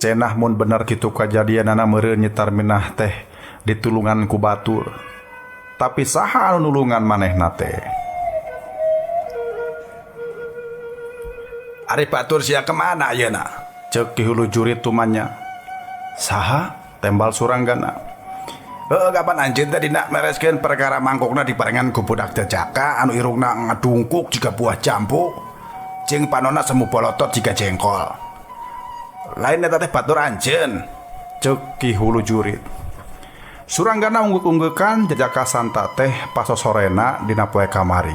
Cenah mun bener kitu kajadianana meureun Nyi Tarminah teh ditulungan ku batur. Tapi saha anu nulungan manehna teh? Ari batur sia kemana ayeuna? Ceuk Ki Hulu Jurit tumanya. Saha? Tembal Suranggana. Heuh, kapan anjeun teh dina mereskeun perkara mangkokna dibarengan ku budak jajaka anu irungna ngadungkuk jiga buah jambu jeung panonna semu bolotot jiga jengkol. Lain eta teh batur anjeun, ceuk Ki Hulu Jurit. Suranggana ungguk-unggukan jajaka Santa teh pasosorena dina poe kamari.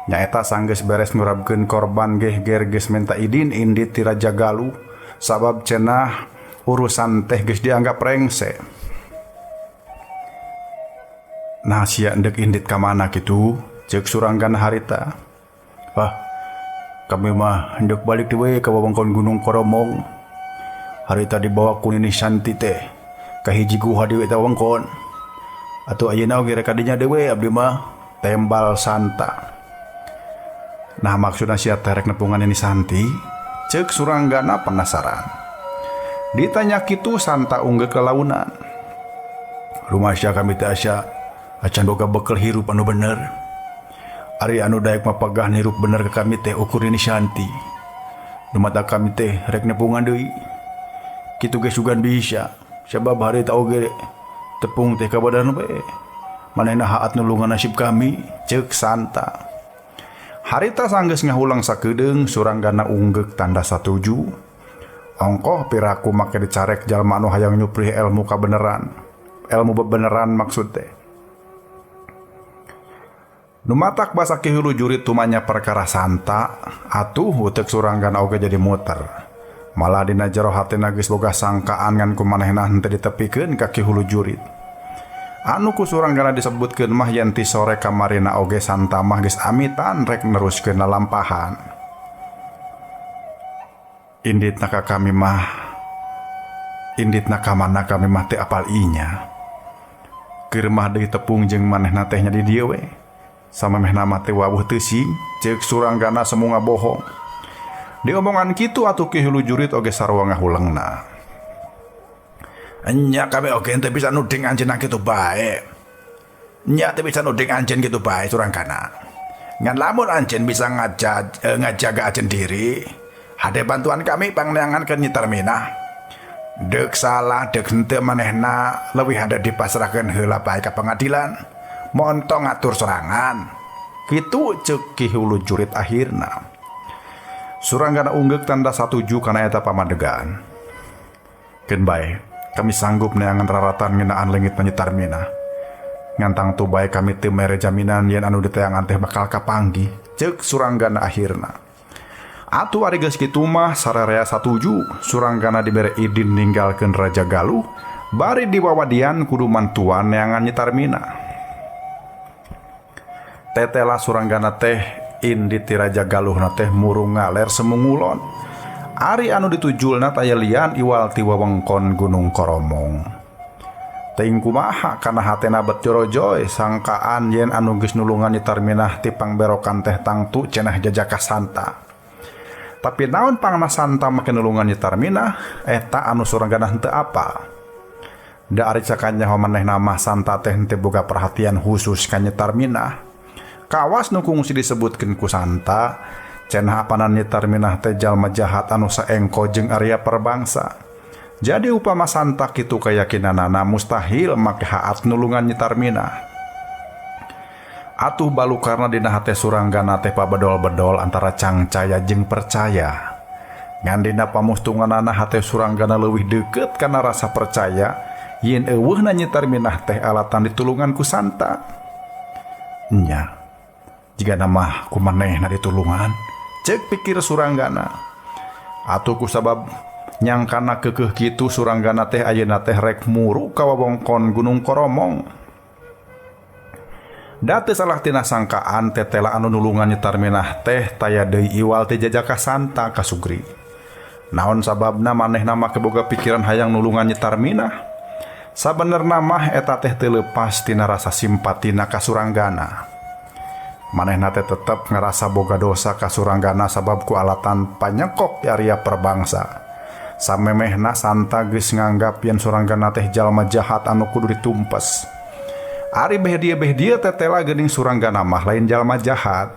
Nyaeta sanggeus beres ngurabkeun korban gehger geus minta idin indit ti Raja Galuh sabab cenah urusan teh geus dianggap rengse. Nah sia endek indit ka mana kitu? Ceuk Suranggana harita. Wah, kami mah hendak balik deui ka wewengkon Gunung Koromong. Harita dibawa ku Nini Santi teh ka hiji guha deui eta wewengkon. Atuh ayeuna oge rek kadinya deui abdi mah, tembal Santa. Nah maksudna sia teh rek nepungan Nini Santi? Ceuk Suranggana penasaran. Ditanya kitu Santa unggeuk lelaunan. Rumah sia kami teh asa acan boga bekel hirup anu bener. Ari anu daek mapagah hirup bener ke kami teh ukur Nini Santi. Nu mata kami teh rek nepungan deui. Kitu ge sugan bisa. Sabab harita oge tepung teh ka badan we. Manehna haat nulungan nasib kami, ceuk Santa. Harita sanggeus ngahulang sakedeung Suranggana unggeuk tanda satuju. Ongkoh piraku make dicarek jalma anu hayang nyuprih ilmu kabeneran. Ilmu bebeneran maksud teh. Numatak basa Ki Hulu Jurit tumanya perkara Santa, atuh uteuk Suranggana oge jadi muter. Malah dina jero hatena geus boga sangkaan ngan ku manehna henteu ditepikeun ka Ki Hulu Jurit. Anu ku Suranggana disebutkeun mah yen ti sore kamarina oge Santa mah geus amitan rek neruskeun lalampahan. Inditna ka kami mah, inditna ka mana kami mah teu apal inya. Keur mah deui tepung jeung manehna teh nya di dieu we. Samemehna mah teh wawuh teu sing, ceuk Suranggana semu ngabohong. Diomongan kitu atuh Ki Hulu Jurit oge sarua ngahulengna. Nya kami oge teu bisa nuding anjeun kitu bae. Nya teu bisa nuding anjeun kitu bae Suranggana. Ngan lamun anjeun bisa ngajaga anjeun diri, hade bantuan kami pangneangan ke Nyi Tarminah. Deuk salah deuk henteu manehna leuwih hade dipasrahkeun heula bae ka pengadilan. Montong ngatur sorangan. Kitu ceuk Ki Hulu Jurit akhirna. Suranggana unggeuk tanda satuju kana eta pamadegan. Keun bae, kami sanggup neangan raratan ngeunaan leungit Nyi Tarminah. Ngantang tu bae kami teu mere jaminan yen anu diteangan teh bakal kapanggih, ceuk Suranggana akhirna. Atuh ari geus kitu mah sararea satuju, Suranggana dibere idin ninggalkeun Raja Galuh, bari diwawadian kudu mantuan neangan Nyi Tarminah. Tetela Suranggana teh indit ti Raja Galuhna teh murung ngaler semungulon. Ari anu ditujulna taya lian iwal ti wewengkon Gunung Koromong. Teuing kumaha kana hatena bet jorojoy sangkaan yen anu geus nulungan Nyi Tarminah ti pangberokan teh tangtu cenah jajaka Santa. Tapi naon pangna Santa make nulungan Nyi Tarminah eta anu Suranggana henteu apal. Da ari cakanyaho manehna mah Santa teh henteu boga perhatian khusus ka Nyi Tarminah. Kawas nu kungsi disebutkeun ku Santa, cenah apanan Nyi Tarminah teh jalma jahat anu saengko jeung Arya Perbangsa. Jadi upama Santa kitu keyakinanana mustahil make haat nulungan Nyi Tarminah. Atuh balukarna dina hate Suranggana teh pabedol-bedol antara cangcaya jeung percaya. Ngan dina pamustunganana hate Suranggana leuwih deukeut kana rasa percaya yen euweuhna Nyi Tarminah teh alatan ditulungan ku Santa. Nya, jigana mah ku manehna ditulungan, ceuk pikir Suranggana. Atuh ku sabab nyangkana keukeuh kitu Suranggana teh ayeuna teh rek muru ka wewengkon Gunung Koromong. Da teu salah tina sangkaan tetela anu nulungan Nyi Tarminah teh taya deui iwal ti jajaka Santa ka Sugri. Naon sababna manehna make boga pikiran hayang nulungan Nyi Tarminah? Sabenerna mah eta teh teu leupas tina rasa simpatina ka Suranggana. Manehna teh tetep ngarasa boga dosa ka Suranggana sabab ku alatan panyekok Arya Perbangsa. Samemehna Santa geus nganggap yen Suranggana teh jalma jahat anu kudu ditumpes. Ari beh dieu tetela geuning Suranggana mah lain jalma jahat.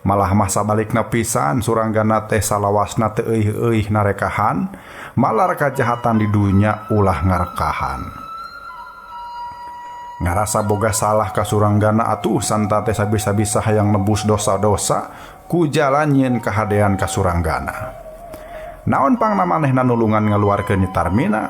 Malah mah sabalikna pisan Suranggana teh salawasna teu euih-euih narekahan, malar kajahatan di dunya ulah ngarekahan. Ngarasa boga salah ka Suranggana atuh Santa teh sabisa-bisa hayang nebus dosa-dosa ku jalan nyeun kahadean ka Suranggana. Naon pangna manehna nulungan ngaluarkeun Nyi Tarminah?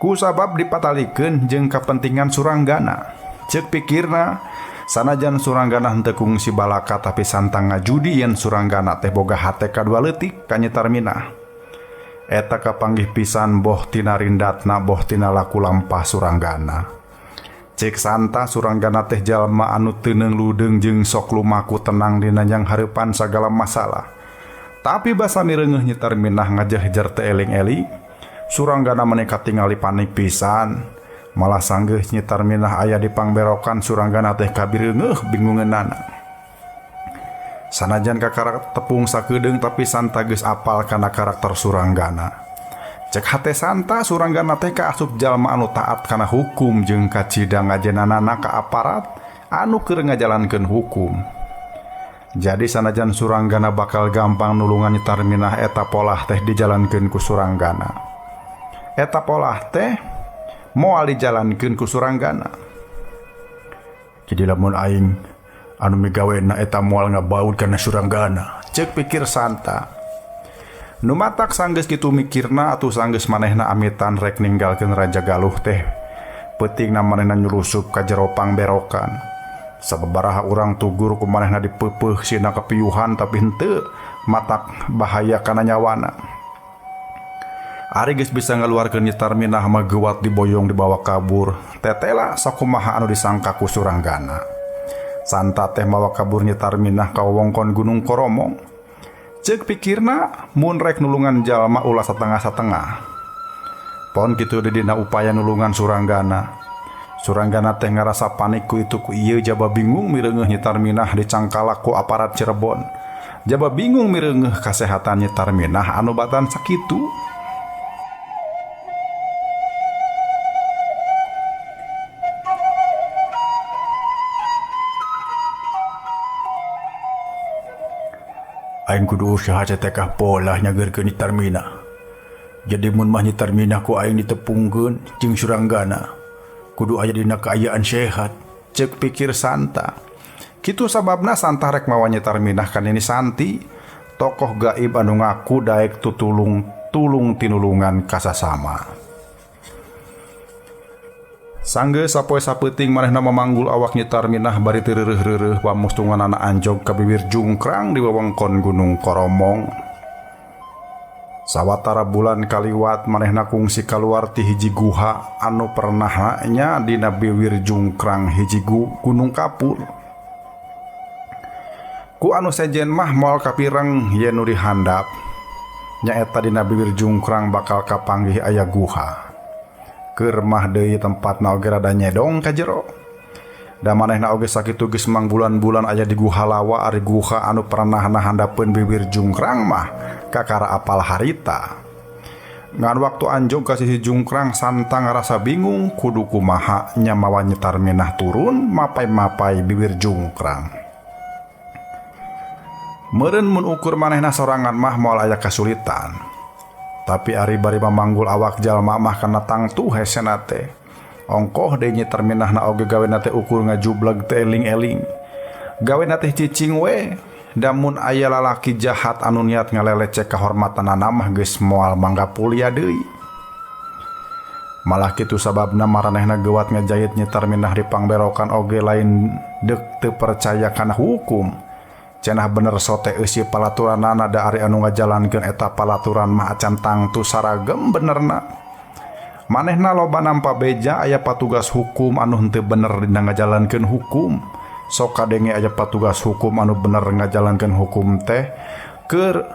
Ku sabab dipatalikeun jeung kapentingan Suranggana. Ceuk pikirna, sanajan Suranggana henteu kungsi balaka tapi Santa ngajudi yen Suranggana teh boga hate kadua leutik ka Nyi Tarminah. Eta kapanggih pisan boh tina rindatna boh tina laku lampah Suranggana. Ceuk Santa Suranggana teh jalma anu teu ludeung jeung sok lumaku tenang dina nyanghareupan sagala masalah. Tapi basa mireungeuh Nyi Tarminah ngajehjer teu eling-eling, Suranggana meni katingali panik pisan. Malah sanggeus Nyi Tarminah aya di pangberokan Suranggana teh kabireungeuh bingungeunana. Sanajan kakara tepung sakedeung tapi Santa geus apal kana karakter Suranggana. Cek hate Santa Suranggana teh kaasup jalma anu taat kana hukum jeung kacida ngajenanana ka aparat anu keur ngajalankeun hukum. Jadi sanajan Suranggana bakal gampang nulungan Nyi Tarminah eta polah teh dijalankeun ku Suranggana. Eta polah teh moal dijalankeun ku Suranggana. Jadi lamun aing anu migawena eta moal ngabaud kana Suranggana, ceuk pikir Santa. Nu matak sanggeus kitu mikirna atuh sanggeus manehna amitan rek ninggalkeun Raja Galuh teh. Peutingna manehna nyurusup ka jero pangberokan. Sababaraha urang tugur ku manehna dipeupeuh sina kepiuhan tapi henteu matak bahaya kana nyawana. Ari geus bisa ngaluarkeun Nyi Tarminah mah geuwat diboyong dibawa kabur. Tetela sakumaha anu disangka ku Suranggana. Santa teh mawa kabur Nyi Tarminah ka wewengkon Gunung Koromong. Ceuk pikirna mun rek nulungan jalma ulah satengah-satengah. Pon kitu di dina upaya nulungan Suranggana. Suranggana teh ngarasa panik ku itu ku ieu jaba bingung mireungeuh Nyi Tarminah dicangkalak ku aparat Cirebon. Jaba bingung mireungeuh kasehatan Nyi Tarminah anu batan sakitu. Aing kudu usaha cetekah polah nyageurkeun Nyi Tarminah. Jadi mun mah Nyi Tarminah ku aing ditepungkeun jeung Suranggana, kudu aya dina kaayaan sehat, ceuk pikir Santa. Kitu sababna Santa rek mawa Nyi Tarminah ka Nini Santi, tokoh gaib anu ngaku daek tutulung tulung tinulungan kasasama. Sanggeus sapoe sapeuting manehna mamanggul awak Nyi Tarminah bari teu reureuh-reureuh pamustunganana anjog ka bibir jungkrang di wewengkon Gunung Koromong. Sawatara bulan kaliwat manehna kungsi kaluar ti hiji guha anu pernah nya dina biwir jungkrang hiji Gunung Kapur. Ku anu sejen mah moal kapireng yen nu dihandap nyaeta dina bibir jungkrang bakal kapanggih aya guha. Keur mah deui tempatna oge rada nyedong ka jero. Da manehna oge sakitu geus mangbulan-bulan aya di guha lawa ari guha anu pernahna handapeun bibir jungkrang mah kakara apal harita. Ngan waktu anjog ka sisi jungkrang Santa ngarasa bingung kudu kumaha nya mawa Nyi Tarminah turun mapai-mapai bibir jungkrang. Meureun mun ukur manehna sorangan mah moal aya kasulitan. Tapi ari bari mamanggul awak jalma mah kana tangtu hesena teh. Ongkoh deui Nyi Tarminahna oge gawena teh ukur ngajubleg teh eling-eling. Gawena teh cicing we. Damun aya lalaki jahat anu niat ngalelecek kahormatanana mah geus moal mangga pulia deui. Malah kitu sababna maranehna geuwat ngajait Nyi Tarminah di pangberokan oge lain deuk teu percaya kana hukum. Cenah bener sote eusi palaturanana da ari anu ngajalankeun eta palaturan mah acan tangtu saragem benerna. Manehna loba nampa beja aya patugas hukum anu henteu bener dina ngajalankeun hukum. Sok kadenge aya patugas hukum anu bener ngajalankeun hukum teh keur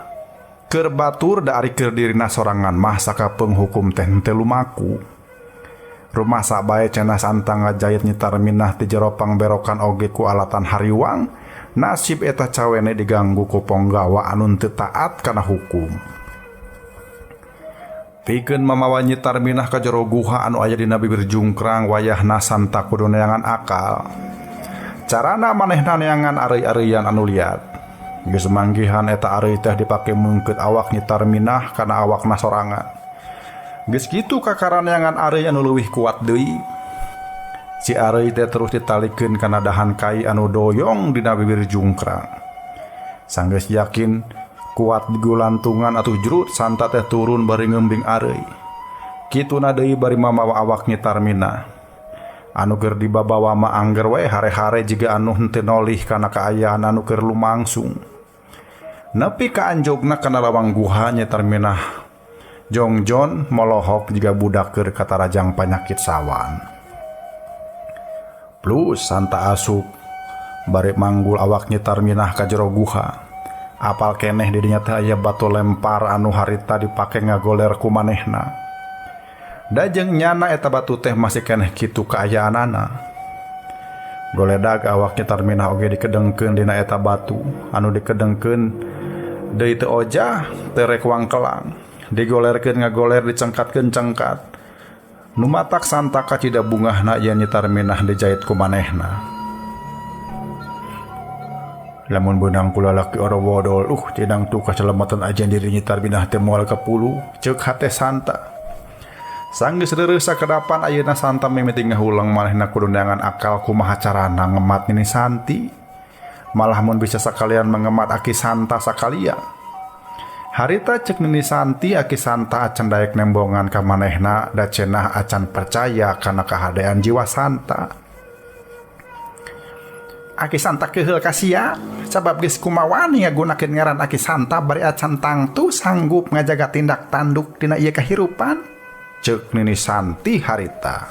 keur batur da ari keur dirina sorangan mah sakapeung hukum teh henteu lumaku. Rumah sabae cenah Santa ngajait Nyi Tarminah ti jero pangberokan oge ku alatan hariwang. Nasib eta cawene diganggu ku ponggawa anu teu taat kana hukum. Pikeun mamawa Nyi Tarminah ka jero guha anu aya dina bibir jungkrang wayahna Santa kudu neangan akal. Carana manehna neangan areuy-areuyan anu liat. Geus manggihan eta areuy teh dipake meungkeut awak Nyi Tarminah kana awakna sorangan. Geus kitu kakara neangan areuy anu leuwih kuat deui. Si areuy teh terus ditalikeun kana dahan kai anu doyong dina bibir jungkrang. Sanggeus yakin kuat digulantungan atuh jrut Santa teh turun bari ngeumbing areuy. Kituna deui bari mamawa awak Nyi Tarminah. Anu keur dibabawa mah angger we hare-hare jiga anu henteu nolih kana kaayaan anu keur lumangsung. Nepi ka anjogna kana lawang guha Nyi Tarminah jongjon molohok jiga budak keur katarajang panyakit sawan. Plus Santa asup bari manggul awak Nyi Tarminah ka jero guha. Apal keneh di dinya teh aya batu lempar anu harita dipake ngagoler ku manehna. Da jeung nyana eta batu teh masih keneh kitu kaayaanana. Goledag awak Nyi Tarminah oge dikedengkeun dina eta batu anu dikedengkeun deui teu ojah teu rek wangkelang. Digolerkeun ngagoler dicengkatkeun cengkat. Nu matak Santa kacida bungahna yen Nyi Tarminah dijait ku manehna. Lamun beunang ku lalaki orowodol, cenang tu kasalamatan aja diri Nyi Tarminah teh moal kapulu, ceuk hate Santa. Sanggeus reureuh sakedapan ayeuna Santa mimiti ngahulang manehna kudu neangan akal kumaha carana ngemat Nini Santi. Malah mun bisa sakalian mengemat aki Santa sakalian. Harita cek Nini Santi aki Santa acan daek nembongan ka manehna da cenah acan percaya kana kahadean jiwa Santa. Aki Santa keheul ka sia sabab geus kumawani ngagunakeun ngaran aki Santa bari acan tangtu sanggup ngajaga tindak tanduk dina ieu kahirupan. Ceuk Nini Santi harita.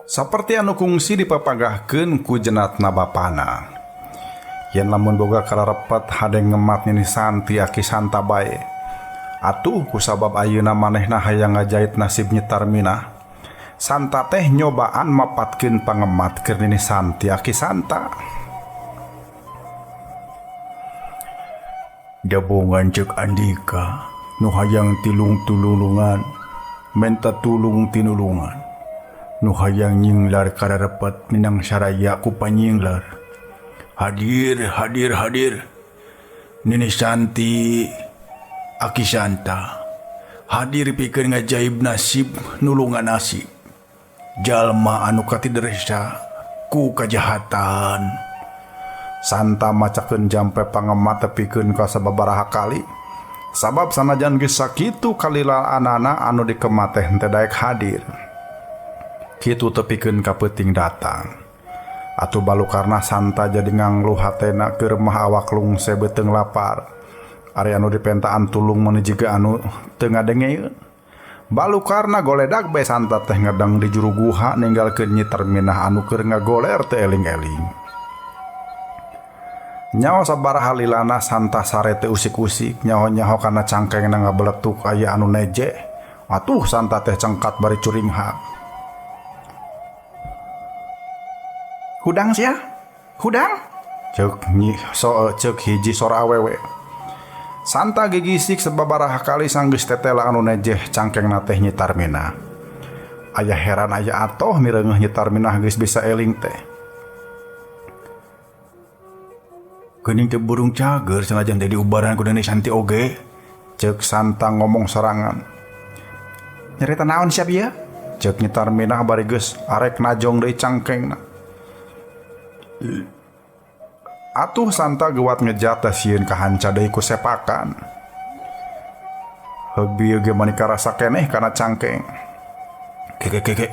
Saperti anu kungsi dipapagahkeun ku jenatna bapana. Yen lamun boga kararepet hade ngemat Nini Santi aki Santa bae. Atuh kusabab ayeuna manehna hayang ngajait nasib Nyi Tarminah. Santa teh nyobaan mapatkeun pangemat keur Nini Santi aki Santa. Jabongan ceuk Andika nu hayang tilung tulungan menta tulung tinulungan nu hayang nyinglar kararepet minang saraya ku panyinglar. Hadir, hadir, hadir. Nini Santi, Aki Santa. Hadir pikeun ngajaib nasib nulungan nasib. Jalma anu katideresa ku kajahatan. Santa macakeun jampe pangemat tepikeun ka sababaraha kali. Sabab sanajan geus sakitu kalilaanana anu dikemat teh henteu daek hadir. Kitu tepikeun ka peuting datang. Atuh balukarna Santa jadi ngangluh hatena keur mah awak lungse beuteung lapar. Ari anu dipentaan tulung meuni jiga anu teu ngadengeun. Balukarna goledag bae Santa teh ngedang di juru guha ninggalkeun Nyi Tarminah anu keur ngagoler teu eling-eling. Nyaho sabaraha lilana Santa sare teu usik-usik, nyaho-nyaho kana cangkengna ngabeletuk aya anu neje. Atuh Santa teh cengkat bari curinghak. Hudang sia? Hudang? Ceuk nyi so ceuk hiji sora awewe. Santa gigisik sababaraha kali sanggeus tetela anu nejeh cangkengna teh Nyi Tarminah. Aya heran aya atoh mireungeuh Nyi Tarminah geus bisa eling teh. Geuning teh burung cager sanajan teh diubaran ku Nini Santi oge. Ceuk Santa ngomong sorangan. Nyarita naon sia bieu? Ceuk Nyi Tarminah bari geus arek najong deui cangkengna. Atuh Santa geuwat ngejat teh sieun kahanca deui ku sepakan. Heug bieu ge mani karasa keneh kana cangkeng. Keke keke.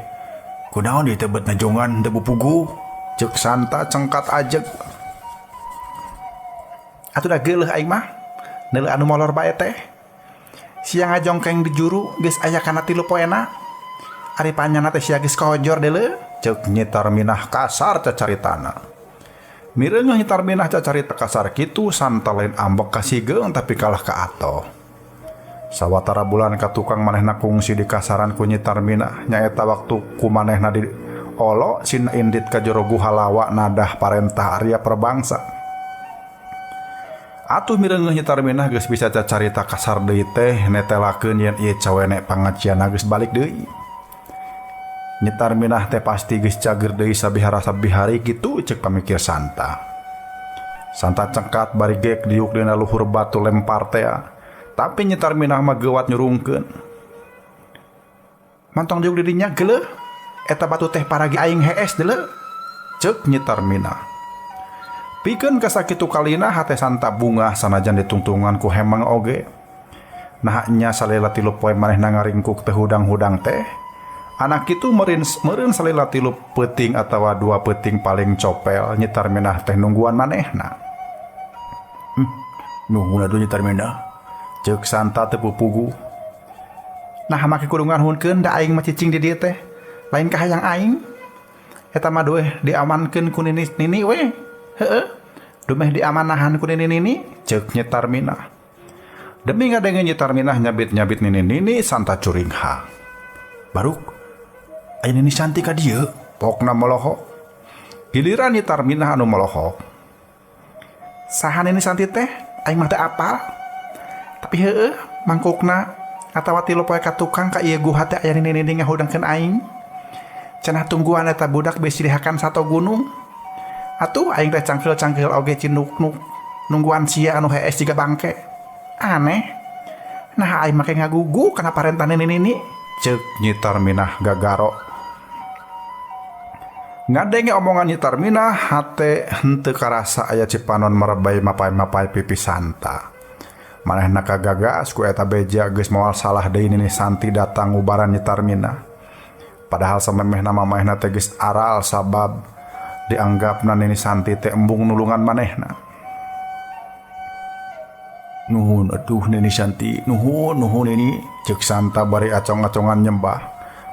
Kunaon ieu teh bet najongan teu puguh? Ceuk Santa cengkat ajeg. Atuh da geuleuh aing mah. Neuleuh anu molor bae teh. Sia ngajongkeng di juru geus aya kana 3 poena. Ari panyana teh sia geus kojor deuleu. Ceuk Nyi Tarminah kasar cacaritana. Mireungeuh Nyi Tarminah cacarita kasar kitu Santa lain ambek ka Sigeung tapi kalah ka atoh. Sawatara bulan ka tukang manehna kungsi di kasaran ku Nyi Tarminah nyaeta waktu ku manehna di olo sina indit ka jero guha lawa nadah parentah Arya Perbangsa. Atuh mireungeuh Nyi Tarminah geus bisa cacarita kasar deui teh netelakeun yen ieu cawene pangacianna geus balik deui. Nyi Tarminah teh pasti geus cager deui sabihara sabihari kitu ceuk pamikir Santa. Santa cengkat bari gek diuk dina luhur batu lempar tea. Tapi Nyi Tarminah mah geuwat nyurungkeun. Mantong diuk di dinya geuleuh. Eta batu teh paragi aing hees deuleu. Ceuk Nyi Tarminah. Pikeun ka sakitu kalina hate Santa bungah sanajan ditungtungan ku hemeng oge. Nah nya salila 3 poe manehna ngaringkuk teh hudang-hudang teh. Anak kitu meureun salila 3 peuting atawa 2 peuting paling copel Nyi Tarminah teh nungguan manehna. Nuhun atuh Nyi Tarminah. Ceuk Santa teu pupugu. Nah make kudu nganhunkeun da aing mah cicing di dieu teh. Lain kahayang aing. Eta mah dueh diamankeun ku nini nini we. Heeh. Dumeh diamanahan ku nini nini ceuk Nyi Tarminah. Demi ngadenge Nyi Tarminah nyabit-nyabit nini nini Santa curingha. Baruk aya Nini Santi ka dieu pokna molohok. Giliran Nyi Tarminah anu molohok. Saha Nini Santi teh? Aing mah teu apal. Tapi heueuh mangkukna atawa 3 poe ka tukang ka ieu guha teh aya nini nini ngahudangkeun aing. Cenah tungguan eta budak bisi dihakan sato gunung. Atuh aing teh cangkeul-cangkeul oge cinuk-nuk nungguan sia anu hees jiga bangke. Aneh. Nah aing make ngagugu kana parentah nini nini. Ceuk Nyi Tarminah gagaro. Ngadenge omongan Nyi Tarminah hate henteu karasa aya cipanon merebay mapai-mapai pipi Santa. Manehna kagagas ku eta beja geus moal salah deui Nini Santi datang ngubaran Nyi Tarminah. Padahal samemehna mamahna teh geus aral sabab dianggapna Nini Santi teh embung nulungan manehna. Nuhun atuh Nini Santi, nuhun nuhun Nini, ceuk Santa bari acong-acongan nyembah.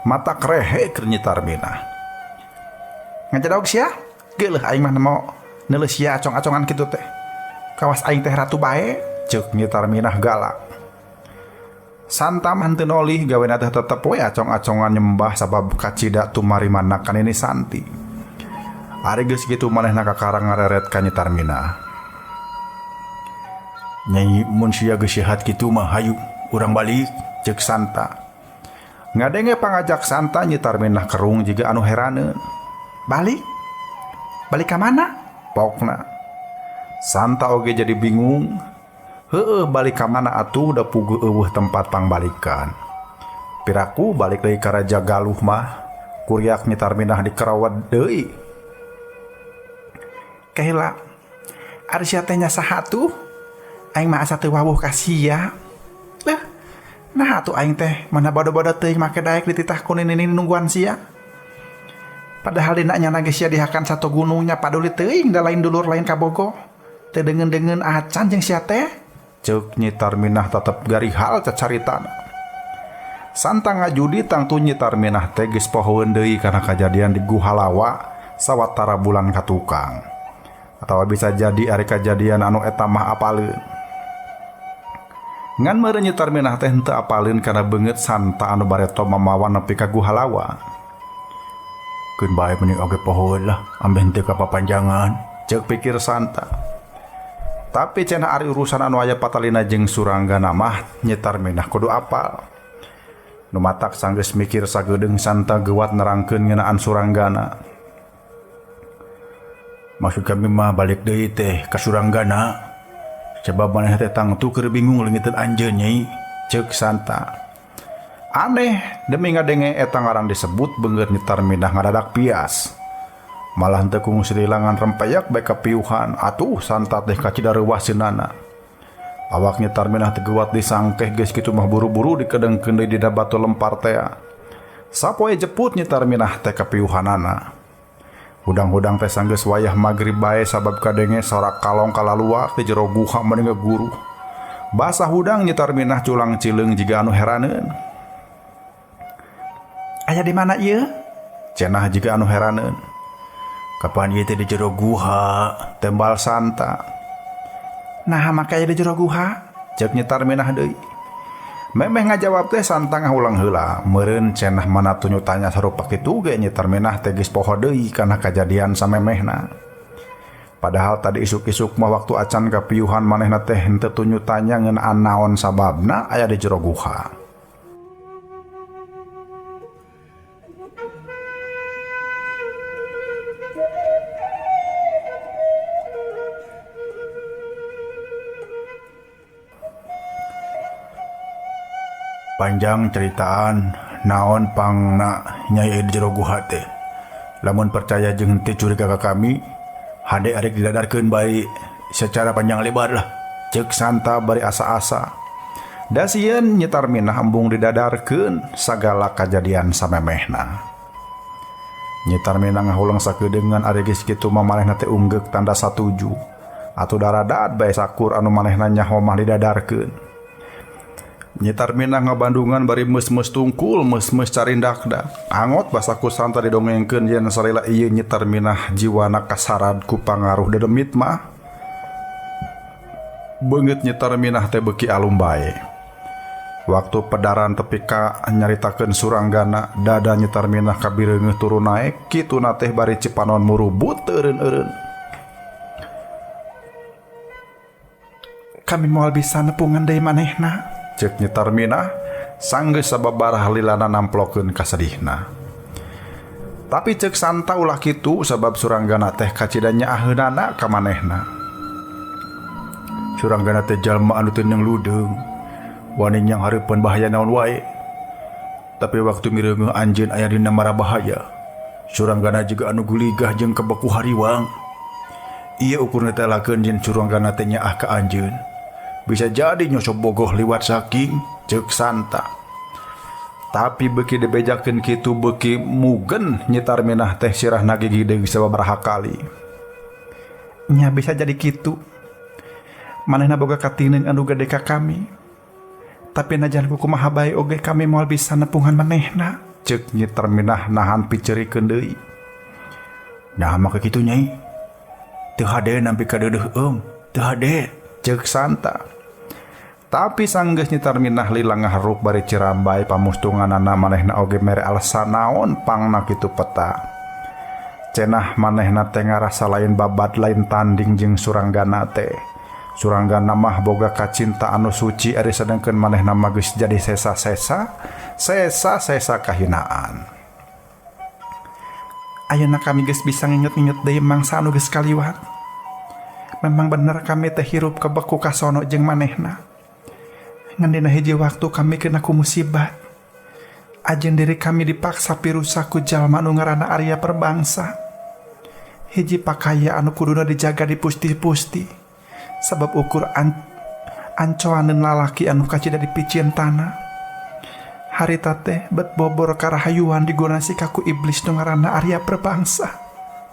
Mata krehe keur Nyi Tarminah. Ngajadog sia? Geuleuh aing mah nemo neuleuh sia acong-acongan kitu teh. Kawas aing teh ratu bae, ceuk Nyi Tarminah galak. Santa mah henteu nolih gawena teh tetep we acong-acongan nyembah sabab kacida tumarimana ka Nini Santi. Ari geus kitu manehna kakarang ngareret ka Nyi Tarminah. Nyai mun sia geus sehat kitu mah hayu urang balik, ceuk Santa. Ngadenge pangajak Santa Nyi Tarminah kerung jiga anu heraneun. Balik? Balik ka mana? Pokna. Santa oge jadi bingung. Heueuh balik ka mana atuh da puguh eueuh tempat pangbalikan. Piraku balik deui ka Raja Galuh mah. Kuriak Nyi Tarminah dikerawat deui. Kaheula. Ari sia teh nya saha tuh? Aing mah asa teu wawuh ka sia. Lah, nah atuh aing teh mana bodo-bodo teuing make daek dititah ku nini nungguan sia. Padahal dina nyana geus sia dihakan satu gunungnya paduli teuing da lain dulur lain kabogoh. Teu deungeun-deungeun acan jeung sia teh. Ceuk Nyi Tarminah tetep garihal cacaritana. Santa ngajudi tangtu Nyi Tarminah teh geus pohoeun deui kana kajadian di Guha Lawa sawatara bulan ka tukang. Atawa bisa jadi ari kajadian anu eta mah apaleun. Ngan meureun Nyi Tarminah teh henteu apaleun kana beungeut Santa anu bareto mamawa nepi ka Guha Lawa. Keun bae meni oge poho lah, ambeh henteu kapapanjangan, ceuk pikir Santa. Tapi cenah ari urusan anu aya patalina jeung Suranggana mah Nyi Tarminah kudu apal. Nu matak sanggeus mikir sagedeung Santa geuwat nerangkeun ngeunaan Suranggana. Maksud kami mah balik deui teh ka Suranggana. Sebab maneh teh tangtu keur bingung leungiteun anjeun Nyai, ceuk Santa. Aneh demi ngadenge eta ngaran disebut beungeut Nyi Tarminah ngadadak pias. Malah henteu kungsi lilangan rempeyak bae kapiuhan, atuh Santa teh kacida reuwah seunana. Awak Nyi Tarminah teh geuwat disangkeh geus kitu mah buru-buru dikedengkeun deui dina batu lempar tea. Sapoe jeput Nyi Tarminah teh kapiuhanana. Hudang-hudang teh sanggeus wayah magrib bae sabab kadenge sorak kalong kalaluak di jero guha meni ngeguru. Basah hudang Nyi Tarminah culang cileung jiga anu heraneun. Aya di mana ieu? Cenah jiga anu heraneun. Kapan ieu teh di jero guha? Tembal Santa. Nah, maka aya di jero guha? Ceuk Nyi Tarminah deui. Memeh ngajawab teh Santa ngahulang heula. Meureun cenah mana tunyu tanya sarupa kitu ge Nyi Tarminah teh geus poho deui kana kajadian samemehna. Padahal tadi isuk-isuk mah waktu acan kapiuhan manehna teh henteu tunyu tanya ngeunaan naon sababna aya di jero guha. Panjang ceritaan naon pangna Nyai di jero guha teh. Lamun percaya jeung henteu curiga ka kami, hade arek didadarkeun bae secara panjang lebar lah. Ceuk Santa bari asa-asa. Da sieun Nyi Tarminah embung didadarkeun sagala kajadian samemehna. Nyi Tarminah ngahuleng sakeudeungan ari geus kitu mah manehna teh unggeuk tanda satuju. Atuh daradad bae sakur anu manehna nyaho mah didadarkeun. Nyi Tarminah ngabandungan bari meus-meus tungkul, meus-meus carindakda. Angot basaku Santa didongengkeun yen salila ieu Nyi Tarminah jiwana kasarad ku pangaruh dedemit mah. Beungeut Nyi Tarminah teh beuki alum bae. Waktu pedaran tepi ka nyaritakeun Suranggana, dada Nyi Tarminah kabireungeuh turun naek, kituna teh bari cipanon murubut eureun-eureun. Kami moal bisa nepungan deui manehna. Ceuk Nyi Tarminah sanggeus sababaraha lilana namplokeun kasedihna. Tapi ceuk Santa ulah kitu sabab Suranggana teh kacida nyaaheunana ka manehna. Suranggana teh jalma anu teu neung ludeung, wani nyanghareupeun bahaya naon wae. Tapi waktu mireungeuh anjeun aya dina mara bahaya, Suranggana jiga anu guligah jeung kebeku hariwang. Ieu ukurna teh lakeun yen Suranggana teh nyaah ka anjeun. Bisa jadi nyosok bogoh liwat saking, ceuk Santa. Tapi beuki dibejakeun kitu beuki mugen Nyi Tarminah teh sirahna gigideg sababaraha kali. Nya bisa jadi kitu. Manehna boga katineung anu gede ka kami. Tapi najan kumaha bae oge kami moal bisa nepungan manehna, ceuk Nyi Tarminah nahan piceurikeun deui. Nah maka kitu Nyai. Teu hade nampi kadeudeuh eum, teu hade, ceuk Santa. Tapi sanggeus Nyi Tarminah lila ngaharuk bari cirambai pamustunganana manehna oge mere alasan naon pangna kitu peta. Cenah manehna teh ngarasa lain babad lain tanding jeung Suranggana teh. Suranggana mah boga kacinta anu suci ari sedengkeun manehna mah geus jadi sesa-sesa, sesa-sesa kahinaan. Ayeuna kami geus bisa nginget-nginget deui mangsa anu geus kaliwat. Memang bener kami teh hirup kebeku kasono jeung manehna. Ngan dina hiji waktu kami kena ku musibat. Ajen diri kami dipaksa pirusak ku jalma anu ngaranna Arya Perbangsa. Hiji pakaya anu kuduna dijaga di pusti-pusti. Sabab ukur ancoaneun lalaki anu kacida dipicieun tanah. Harita teh bet bobor karahayuan digonasi kaku iblis nu ngaranna Arya Perbangsa.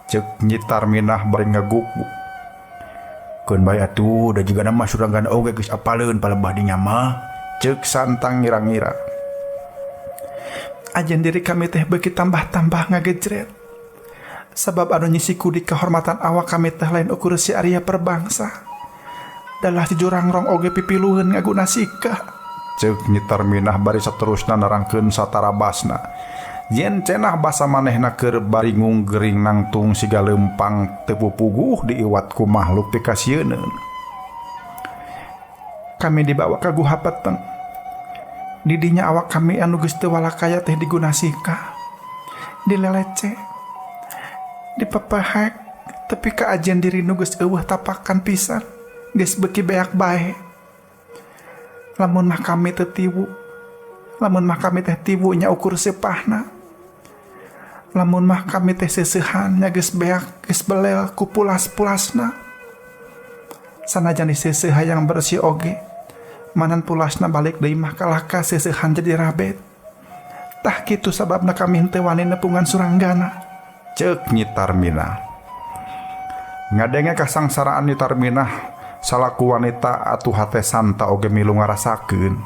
Ceuk Nyi Tarminah bari ngaguguk. Keun bae atuh da jiga mah Suranggana oge geus apaleun palebah dinya mah, ceuk Santa ngira-ngira. Ajen diri kami teh beuki tambah-tambah ngagejret. Sabab anu nyisiku di kehormatan awak kami teh lain ukur si Arya Perbangsa. Dalah si Jurangrong oge pipiluheun ngaguna sika. Ceuk Nyi Tarminah bari saterusna nerangkeun satarabasna. Yen cenah basa manehna keur baringung gering nangtung siga leumpang teu pupuguh diiwat ku makhluk pikasieuneun. Kami dibawa ka guha peteng. Didinya awak kami anu geus teu walakaya teh diguna sika. Dilelece. Dipepehek tepi ka ajen diri nu geus eueuh tapakan pisan. Geus beuki beak bae. Lamun mah kami teu tiwu. Lamun mah kami teh tiwu nya ukur seupahna. Lamun mah kami teh seuseuhan nya geus beak geus belel ku pulas-pulasna. Sanajan diseuseuh hayang bersih oge, manan pulasna balik deui mah kalah ka seuseuhan jadi rabet. Tah kitu sababna kami henteu wani nepungan Suranggana. Ceuk Nyi Tarminah. Ngadenge kasangsaraan Nyi Tarminah salaku wanita atuh hate Santa oge milu ngarasakeun.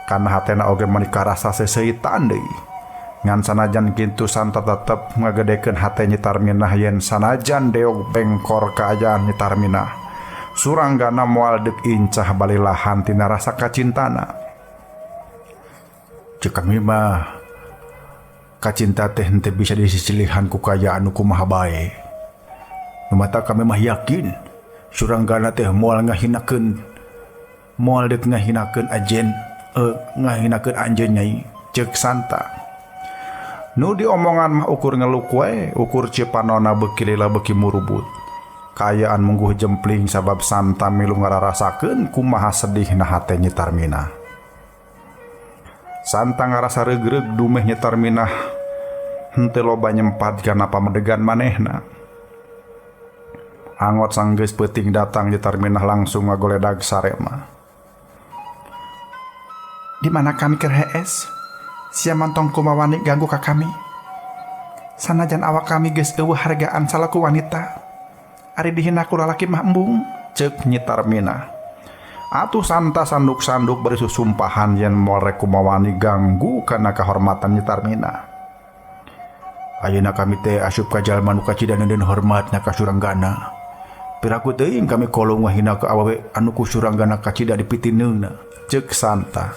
Kana hatena oge meuni karasa seuseuitan deui. Ngan sanajan kitu Santa tetep ngagedekeun hate Nyi Tarminah yen sanajan deog bengkor kaayaan Nyi Tarminah. Suranggana moal deuk incah balilahan tina rasa kacintana. Ceuk kami mah kacinta teh henteu bisa disisilihan ku kaayaan nu kumaha bae. Nu mata kami mah yakin Suranggana teh moal ngahinakeun, moal deuk ngahinakeun ajen, ngahinakeun anjeun nyai. Ceuk Santa. Nu diomongan mah ukur ngeluk wae, ukur cipanona beuki lila beuki murubut. Kaayaan mungguh jempling sabab Santa milu ngararasakeun kumaha sedihna hate Nyi Tarminah. Santa ngarasa reugreug dumeh Nyi Tarminah henteu loba nyempat kana pamedegan manehna. Angot sanggeus peuting datang Nyi Tarminah langsung ngagoledag sarema. Di mana kami keur hees? Sia mantong kumawani ganggu ka kami. Sanajan awak kami geus eueuh hargaan salaku wanita. Ari dihina ku lalaki mah embung. Ceuk Nyi Tarminah. Atuh Santa sanduk-sanduk bari susumpahan yen moal rek kumawani ganggu kana kahormatan Nyi Tarminah. Ayeuna kami teh asup ka jalma nu kacida neundeun hormatna ka Suranggana. Piraku teuing kami kolong ngahina ka awewe anu ku Suranggana kacida dipitineuna. Ceuk Santa.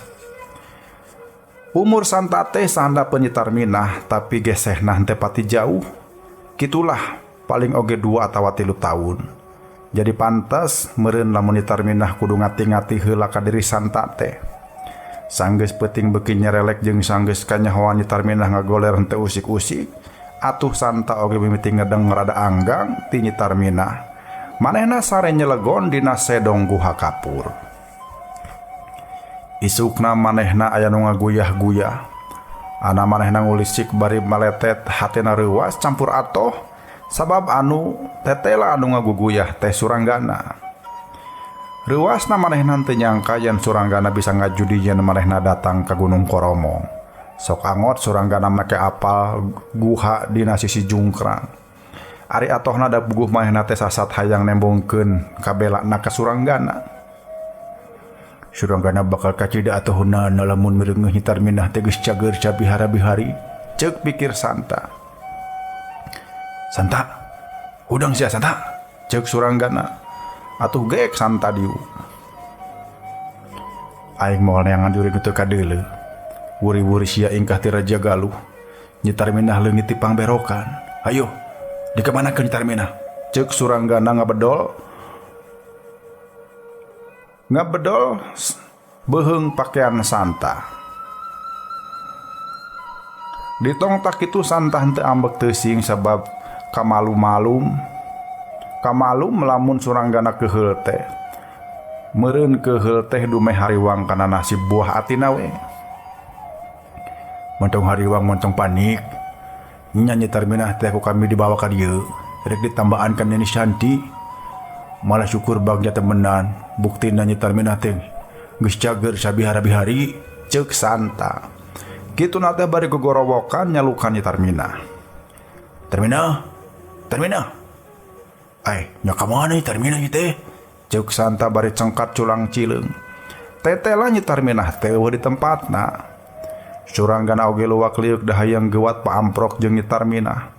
Umur Santa teh sahandapeun Nyi Tarminah tapi gesehna henteu pati jauh. Kitulah paling oge 2 atawa 3 tahun. Jadi pantes meureun lamun Nyi Tarminah kudu ngati-ngati heula ka diri Santa teh. Sanggeus peuting beuki nyerelek jeung sanggeus kanyahoan Nyi Tarminah ngagoler henteu usik-usik, atuh Santa oge mimiti ngedeng rada anggang ti Nyi Tarminah. Manehna sare nyelegon dina sedong guha kapur. Isukna manehna aya nu ngaguyah-guyah. Ana manehna ngulisik bari maletet hatena reuwas campur atoh sabab anu tetela anu ngaguguyah teh Suranggana. Reuwasna manehna teu nyangka yen Suranggana bisa ngajudi yen manehna datang ka Gunung Koromong. Sok angot Suranggana make apal guha dina sisi jungkrang. Ari atohna da buguh manehna teh sasat hayang nembongkeun kabelana ka Suranggana. Suranggana bakal kacida atohna lamun mireungeuh Nyi Tarminah teh geus cager cabihara-bihari. Ceuk pikir Santa. Santa, hudang sia Santa. Ceuk Suranggana. Atuh geek Santa diu. Aing moal neangan jurig teu kadeuleu. Wuri-wuri sia ingkah ti Raja Galuh. Nyi Tarminah leungit ti pangberokan. Hayo, dikamanakeun Nyi Tarminah? Ceuk Suranggana ngabedol. Ngabedol beuheung pakaian Santa. Ditong tak kitu Santa henteu ambek teuing sabab kamalu-malum. Kamalum lamun Suranggana keheul teh. Meureun keheul teh dumeh hariwang kana nasib buah atina we. Montong hariwang montong panik. Nya Nyi Tarminah teh ku kami dibawa ka dieu. Rek ditambaan ka Nini Shanti. Malah syukur bagja temenan. Buktina Nyi Tarminah teh geus cager sabihara-bihari. Ceuk Santa. Kitu na teh bari gogorowokan nyalukan Nyi Tarminah. Tarminah, Tarminah. Ai, nya ka mana Nyi Tarminah ieu teh? Ceuk Santa bari cengkat culang cileung. Tetela Nyi Tarminah teh eueuh di tempatna. Suranggana oge luwak liuk da hayang geuwat paamprok jeung Nyi Tarminah.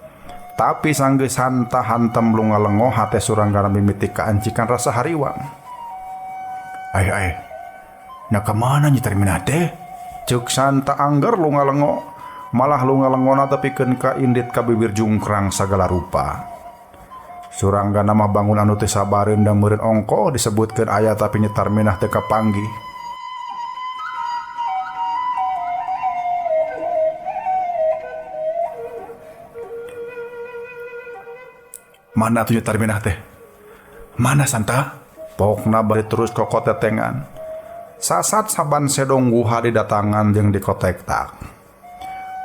Tapi sanggeus Santa hantem lunga-lengo hate Suranggana mimiti kaancikan rasa hariwang. Ai ai. Na ka mana Nyi Tarminah teh? Ceuk Santa angger lunga-lengo, malah lunga-lengona tepikeun ka indit ka bibir jungkrang sagala rupa. Suranggana mah bangun anu teu sabareun da meureun ongkoh disebutkeun aya tapi Nyi Tarminah teu kapanggih. Mana atuh Nyi Tarminah teh? Mana Santa? Pokna bari terus kokotetengan. Sasat saban sedong guha didatangan jeung dikotektak.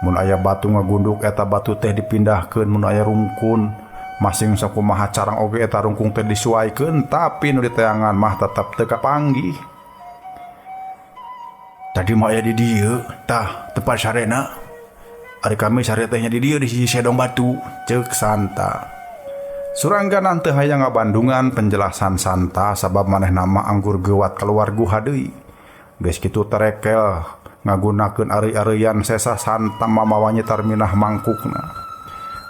Mun aya batu ngagunduk eta batu teh dipindahkeun, mun aya rungkun masing sakumaha carang oge eta rungkung teh disuaikeun, tapi nu diteangan mah tetep teu kapanggih. Tadi mah aya di dieu, tah tempat sarena. Ari kami sare teh nya di dieu di sisi sedong batu, ceuk Santa. Suranggana teu hayang ngabandungan penjelasan Santa sabab manehna mah anggur geuwat keluar guha deui. Geus kitu terekel ngagunakeun ari-arian sesa Santa mamawa Nyi Tarminah mangkukna.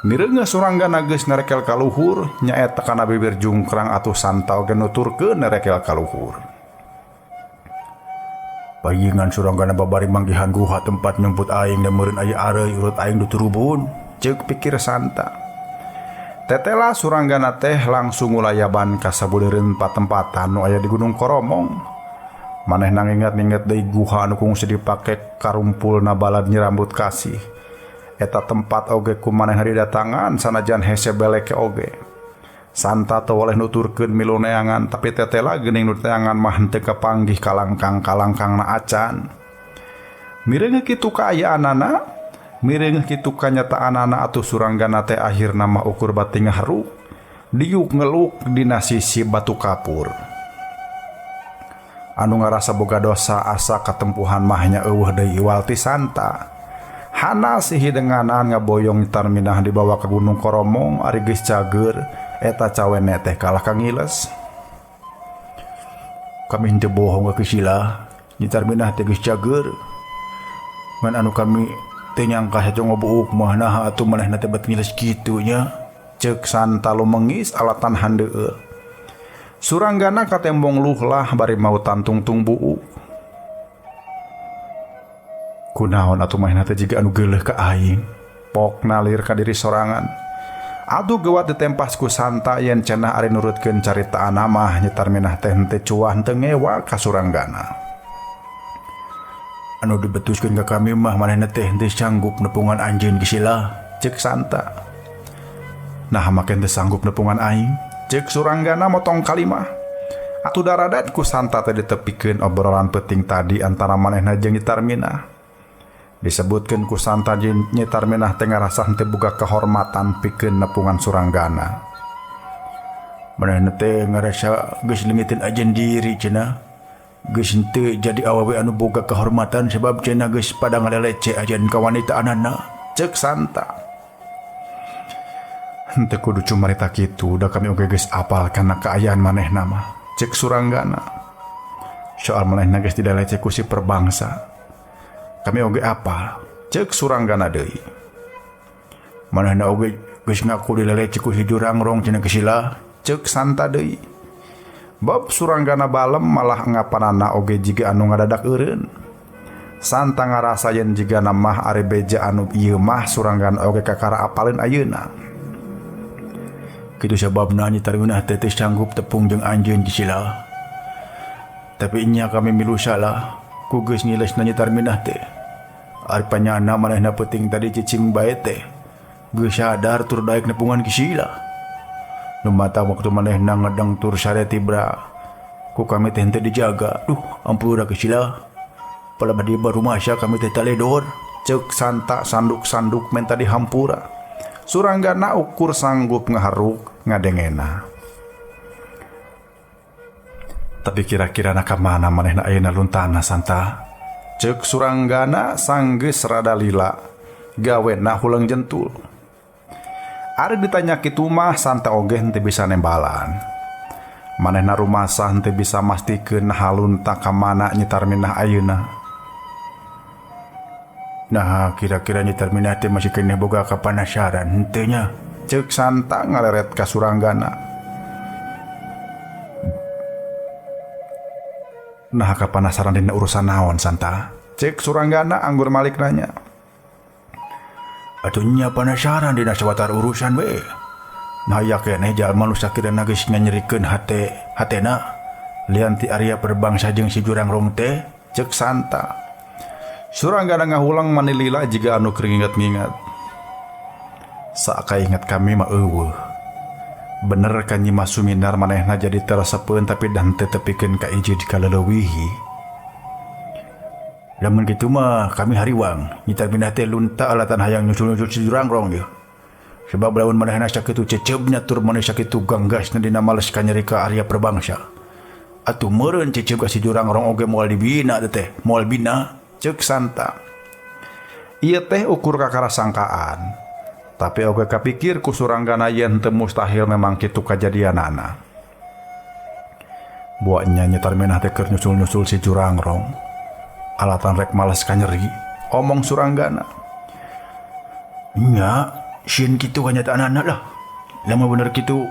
Mireungeuh Suranggana geus nerekel ka luhur, nyaeta kana bibir jungkrang atuh Santa oge nuturkeun nerekel ka luhur. Payingan Suranggana babari manggihan guha tempat nyumput aing da meureun aya areuy urut aing duturubun, ceuk pikir Santa. Tetela Suranggana teh langsung ngulayaban ka sabudeureun patempatan nu aya di Gunung Koromong. Manehna nginget-nginget deui guha anu kungsi dipake karumpulna balad Nyi Rambut Kasih. Eta tempat oge ku manehna didatangan sanajan hese beleke oge. Santa teu woleh nuturkeun milu neangan, tapi tetela geuning nu teangan mah henteu kapanggih kalangkang-kalangkangna acan. Mireungeuh kitu kaayaanana, mireungeuh kitu kanyataanana atuh Suranggana teh akhirna mah ukur bati ngaharuk, diuk ngeluk dina sisi batu kapur. Anu ngarasa boga dosa asa katempuhan mah nya eueuh deui iwal ti Santa. Hana si hidenganan ngaboyong Tarminah dibawa ke Gunung Koromong ari geus cager eta cawene teh kalah ka ngiles. Kami henteu bohong ka Sila, Nyi Tarminah teh geus cager. Ngan anu kami teu nyangka sajo ngobuuk mah naha atuh manehna teh bet ngiles kitu nya. Ceuk Santa lumengis alatan handeueul. Suranggana katembong luhlah bari mau tantungtung buuk. Kunaon atuh manehna teh jiga anu geuleuh ka aing. Pok nalir ka diri sorangan. Atuh geuwat ditempas ku Santa yen cenah ari nurutkeun caritaana mah Nyi Tarminah teh henteu cuah henteu ngewa ka Suranggana. Anu dibetuskeun ka kami mah manehna teh henteu sanggup nepungan anjeun ge sila, ceuk Santa. Nah make henteu sanggup nepungan aing, ceuk Suranggana motong kalimah. Atuh daradat ku Santa teh ditepikeun obrolan penting tadi antara manehna jeung Nyi Tarminah. Disebutkeun ku Santa jeung Nyi Tarminah teh ngarasa henteu boga kehormatan pikeun nepungan Suranggana. Manehna teh ngarasa geus leungiteun ajen diri cenah. Geus henteu jadi awewe anu boga kehormatan sebab cenah geus pada ngalelece ajen ka wanitaanana, ceuk Santa. Henteu kudu cumarita kitu, da kami oge geus apal kana kaayaan manehna mah, ceuk Suranggana. Soal manehna geus didalece ku si perbangsa. Kami oge apal, ceuk Suranggana deui. Manehna oge geus ngaku dilelece ku si Jurangrong cenah gesila, ceuk Santa deui. Bab Suranggana balem malah ngapanana oge jiga anu ngadadak eureun. Santa ngarasa yen jiga mah ari beja anu ieu mah Suranggana oge kakara apaleun ayeuna. Kitu sababna Nyi Tarminah teh teu sanggup tepung jeung anjeun gesila. Tapi nya kami milu salah ku geus ngilesna Nyi Tarminah teh. Ari panyana manehna peuting tadi cicing bae teh. Geus sadar tur daek nepungan kisila. Nu mata waktu manehna ngedeng tur sare tibra ku kami teh henteu dijaga. Duh, ampura kisila. Palebah di rumah kami teh taledor. Ceuk Santa sanduk-sanduk menta dihampura. Suranggana ukur sanggup ngaharuk ngadengena. Tapi kira-kira na ka mana manehna ayeuna luntana Santa? Ceuk Suranggana sanggeus rada lila, gawena huleng jentul. Ari ditanya kitu mah Santa oge henteu bisa nembalan. Manehna rumasa henteu bisa mastikeun halunta ka mana Nyi Tarminah ayeuna. Nah, kira-kira Nyi Tarminah teh masih keneh boga kapanasaran henteu nya. Ceuk Santa ngaleret ka Suranggana. Nah kapanasaran dina urusan naon Santa? Ceuk Suranggana anggur malik nanya. Atuh nya panasaran dina sawatar urusan we. Nah aya keneh jalma nu sakirana geus nganyerikeun hate hatena lian ti Arya Perbangsa jeung si Jurangrong teh, ceuk Santa. Suranggana ngahulang manilila jiga anu keur nginget-nginget. Saakainget kami mah eueuh. Bener ka Nyi Mas Suminar manehna jadi teresepeun tapi dan teu tepikeun ka ijid kaleuwihi. Lamun kitu mah kami hariwang, Nyi Tarminah teh lunta alatan hayang nyusul-nyusul si Jurangrong yeuh. Sebab lamun manehna sakitu ceceubna tur maneh sakitu ganggasna dina males kanyeri ka Arya Perbangsa. Atuh meureun ceceub ka si Jurangrong oge moal dibina teh, moal bina, ceuk Santa. Ieu teh ukur kakara sangkaan. Tapi oge kapikir ku Suranggana yen teu mustahil memang kitu kajadianana. Buatnya Nyi Tarminah teh keur nyusul-nyusul si Jurangrong. Alatan rek males kanyeri, omong Suranggana. Nya, sieun kitu kanyataanana lah. Lamun bener kitu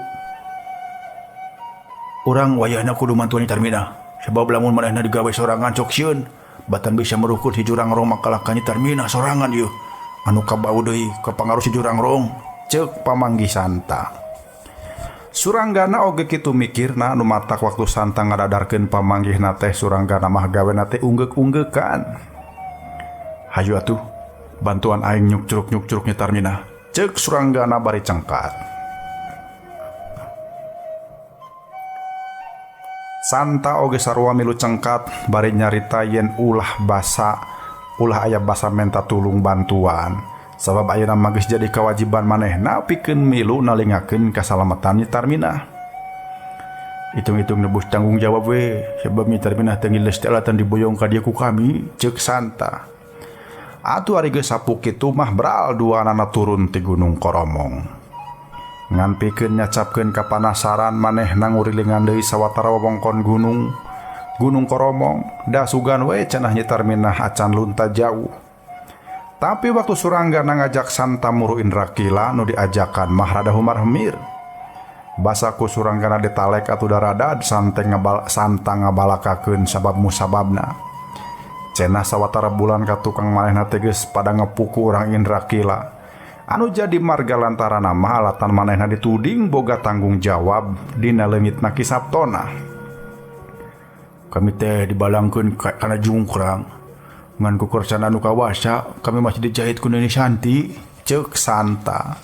urang wayahna kudu mantuan Nyi Tarminah. Sebab lamun manehna digawe sorangan sok sieun, batan bisa merukur si Jurangrong makalah ka Nyi Tarminah sorangan ieu. Anu kabau deui kapangaruh si Jurangrong, ceuk pamanggih Santa. Suranggana oge kitu mikirna nu matak waktu Santa ngadadarkeun pamanggihna teh Suranggana mah gawena teh unggeuk-unggeukan. Hayu atuh, bantuan aing nyukcruk-nyukcruk Nyi Tarminah, ceuk Suranggana bari cengkat. Santa oge sarua milu cengkat bari nyarita yen ulah aya basa menta tulung bantuan. Sabab ayeuna mah geus jadi kewajiban manehna pikeun milu nalingakeun kasalamatan Nyi Tarminah. Hitung-hitung nebus tanggung jawab we, sebab Nyi Tarminah teh ngiles teh alatan diboyong ka dieu ku kami, ceuk Santa. Atuh ari geus sapu kitu mah bral duanana turun ti Gunung Koromong. Ngan pikeun nyacapkeun kapanasaran manehna ngurilingan deui sawatara wewengkon Gunung Koromong, da sugan we cenah Nyi Tarminah acan lunta jauh. Tapi waktu Suranggana ngajak Santa muru Indrakila nu diajakan mah rada humar-humir. Basa ku Suranggana ditalek atuh daradad Santa ngabalakakeun sabab musababna. Cenah sawatara bulan ka tukang manehna teh geus pada ngepuku urang Indrakila. Anu jadi marga lantaran mah alatan manehna dituding boga tanggung jawab dina leungitna Ki Saptona. Kami teh dibalangkeun kana jungkrang. Ngan ku kersana anu kawasa, kami masih dijahit ku Nini Santi, ceuk Santa.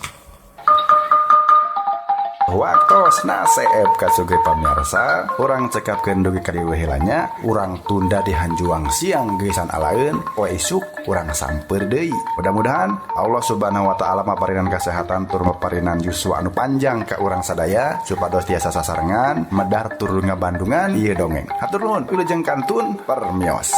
Waktosna seep kasuge pamirsa, urang cekapkeun dugi ka dieu heula nya, urang tunda di hanjuang siang geusan alaeun, poe isuk urang samper deui. Mudah-mudahan Allah Subhanahu wa taala maparinan kesehatan tur maparinan yuswa anu panjang ka urang sadaya supados tiasa sasarengan medar tur ngabandungan ieu dongeng. Hatur nuhun, wilujeng kantun permios.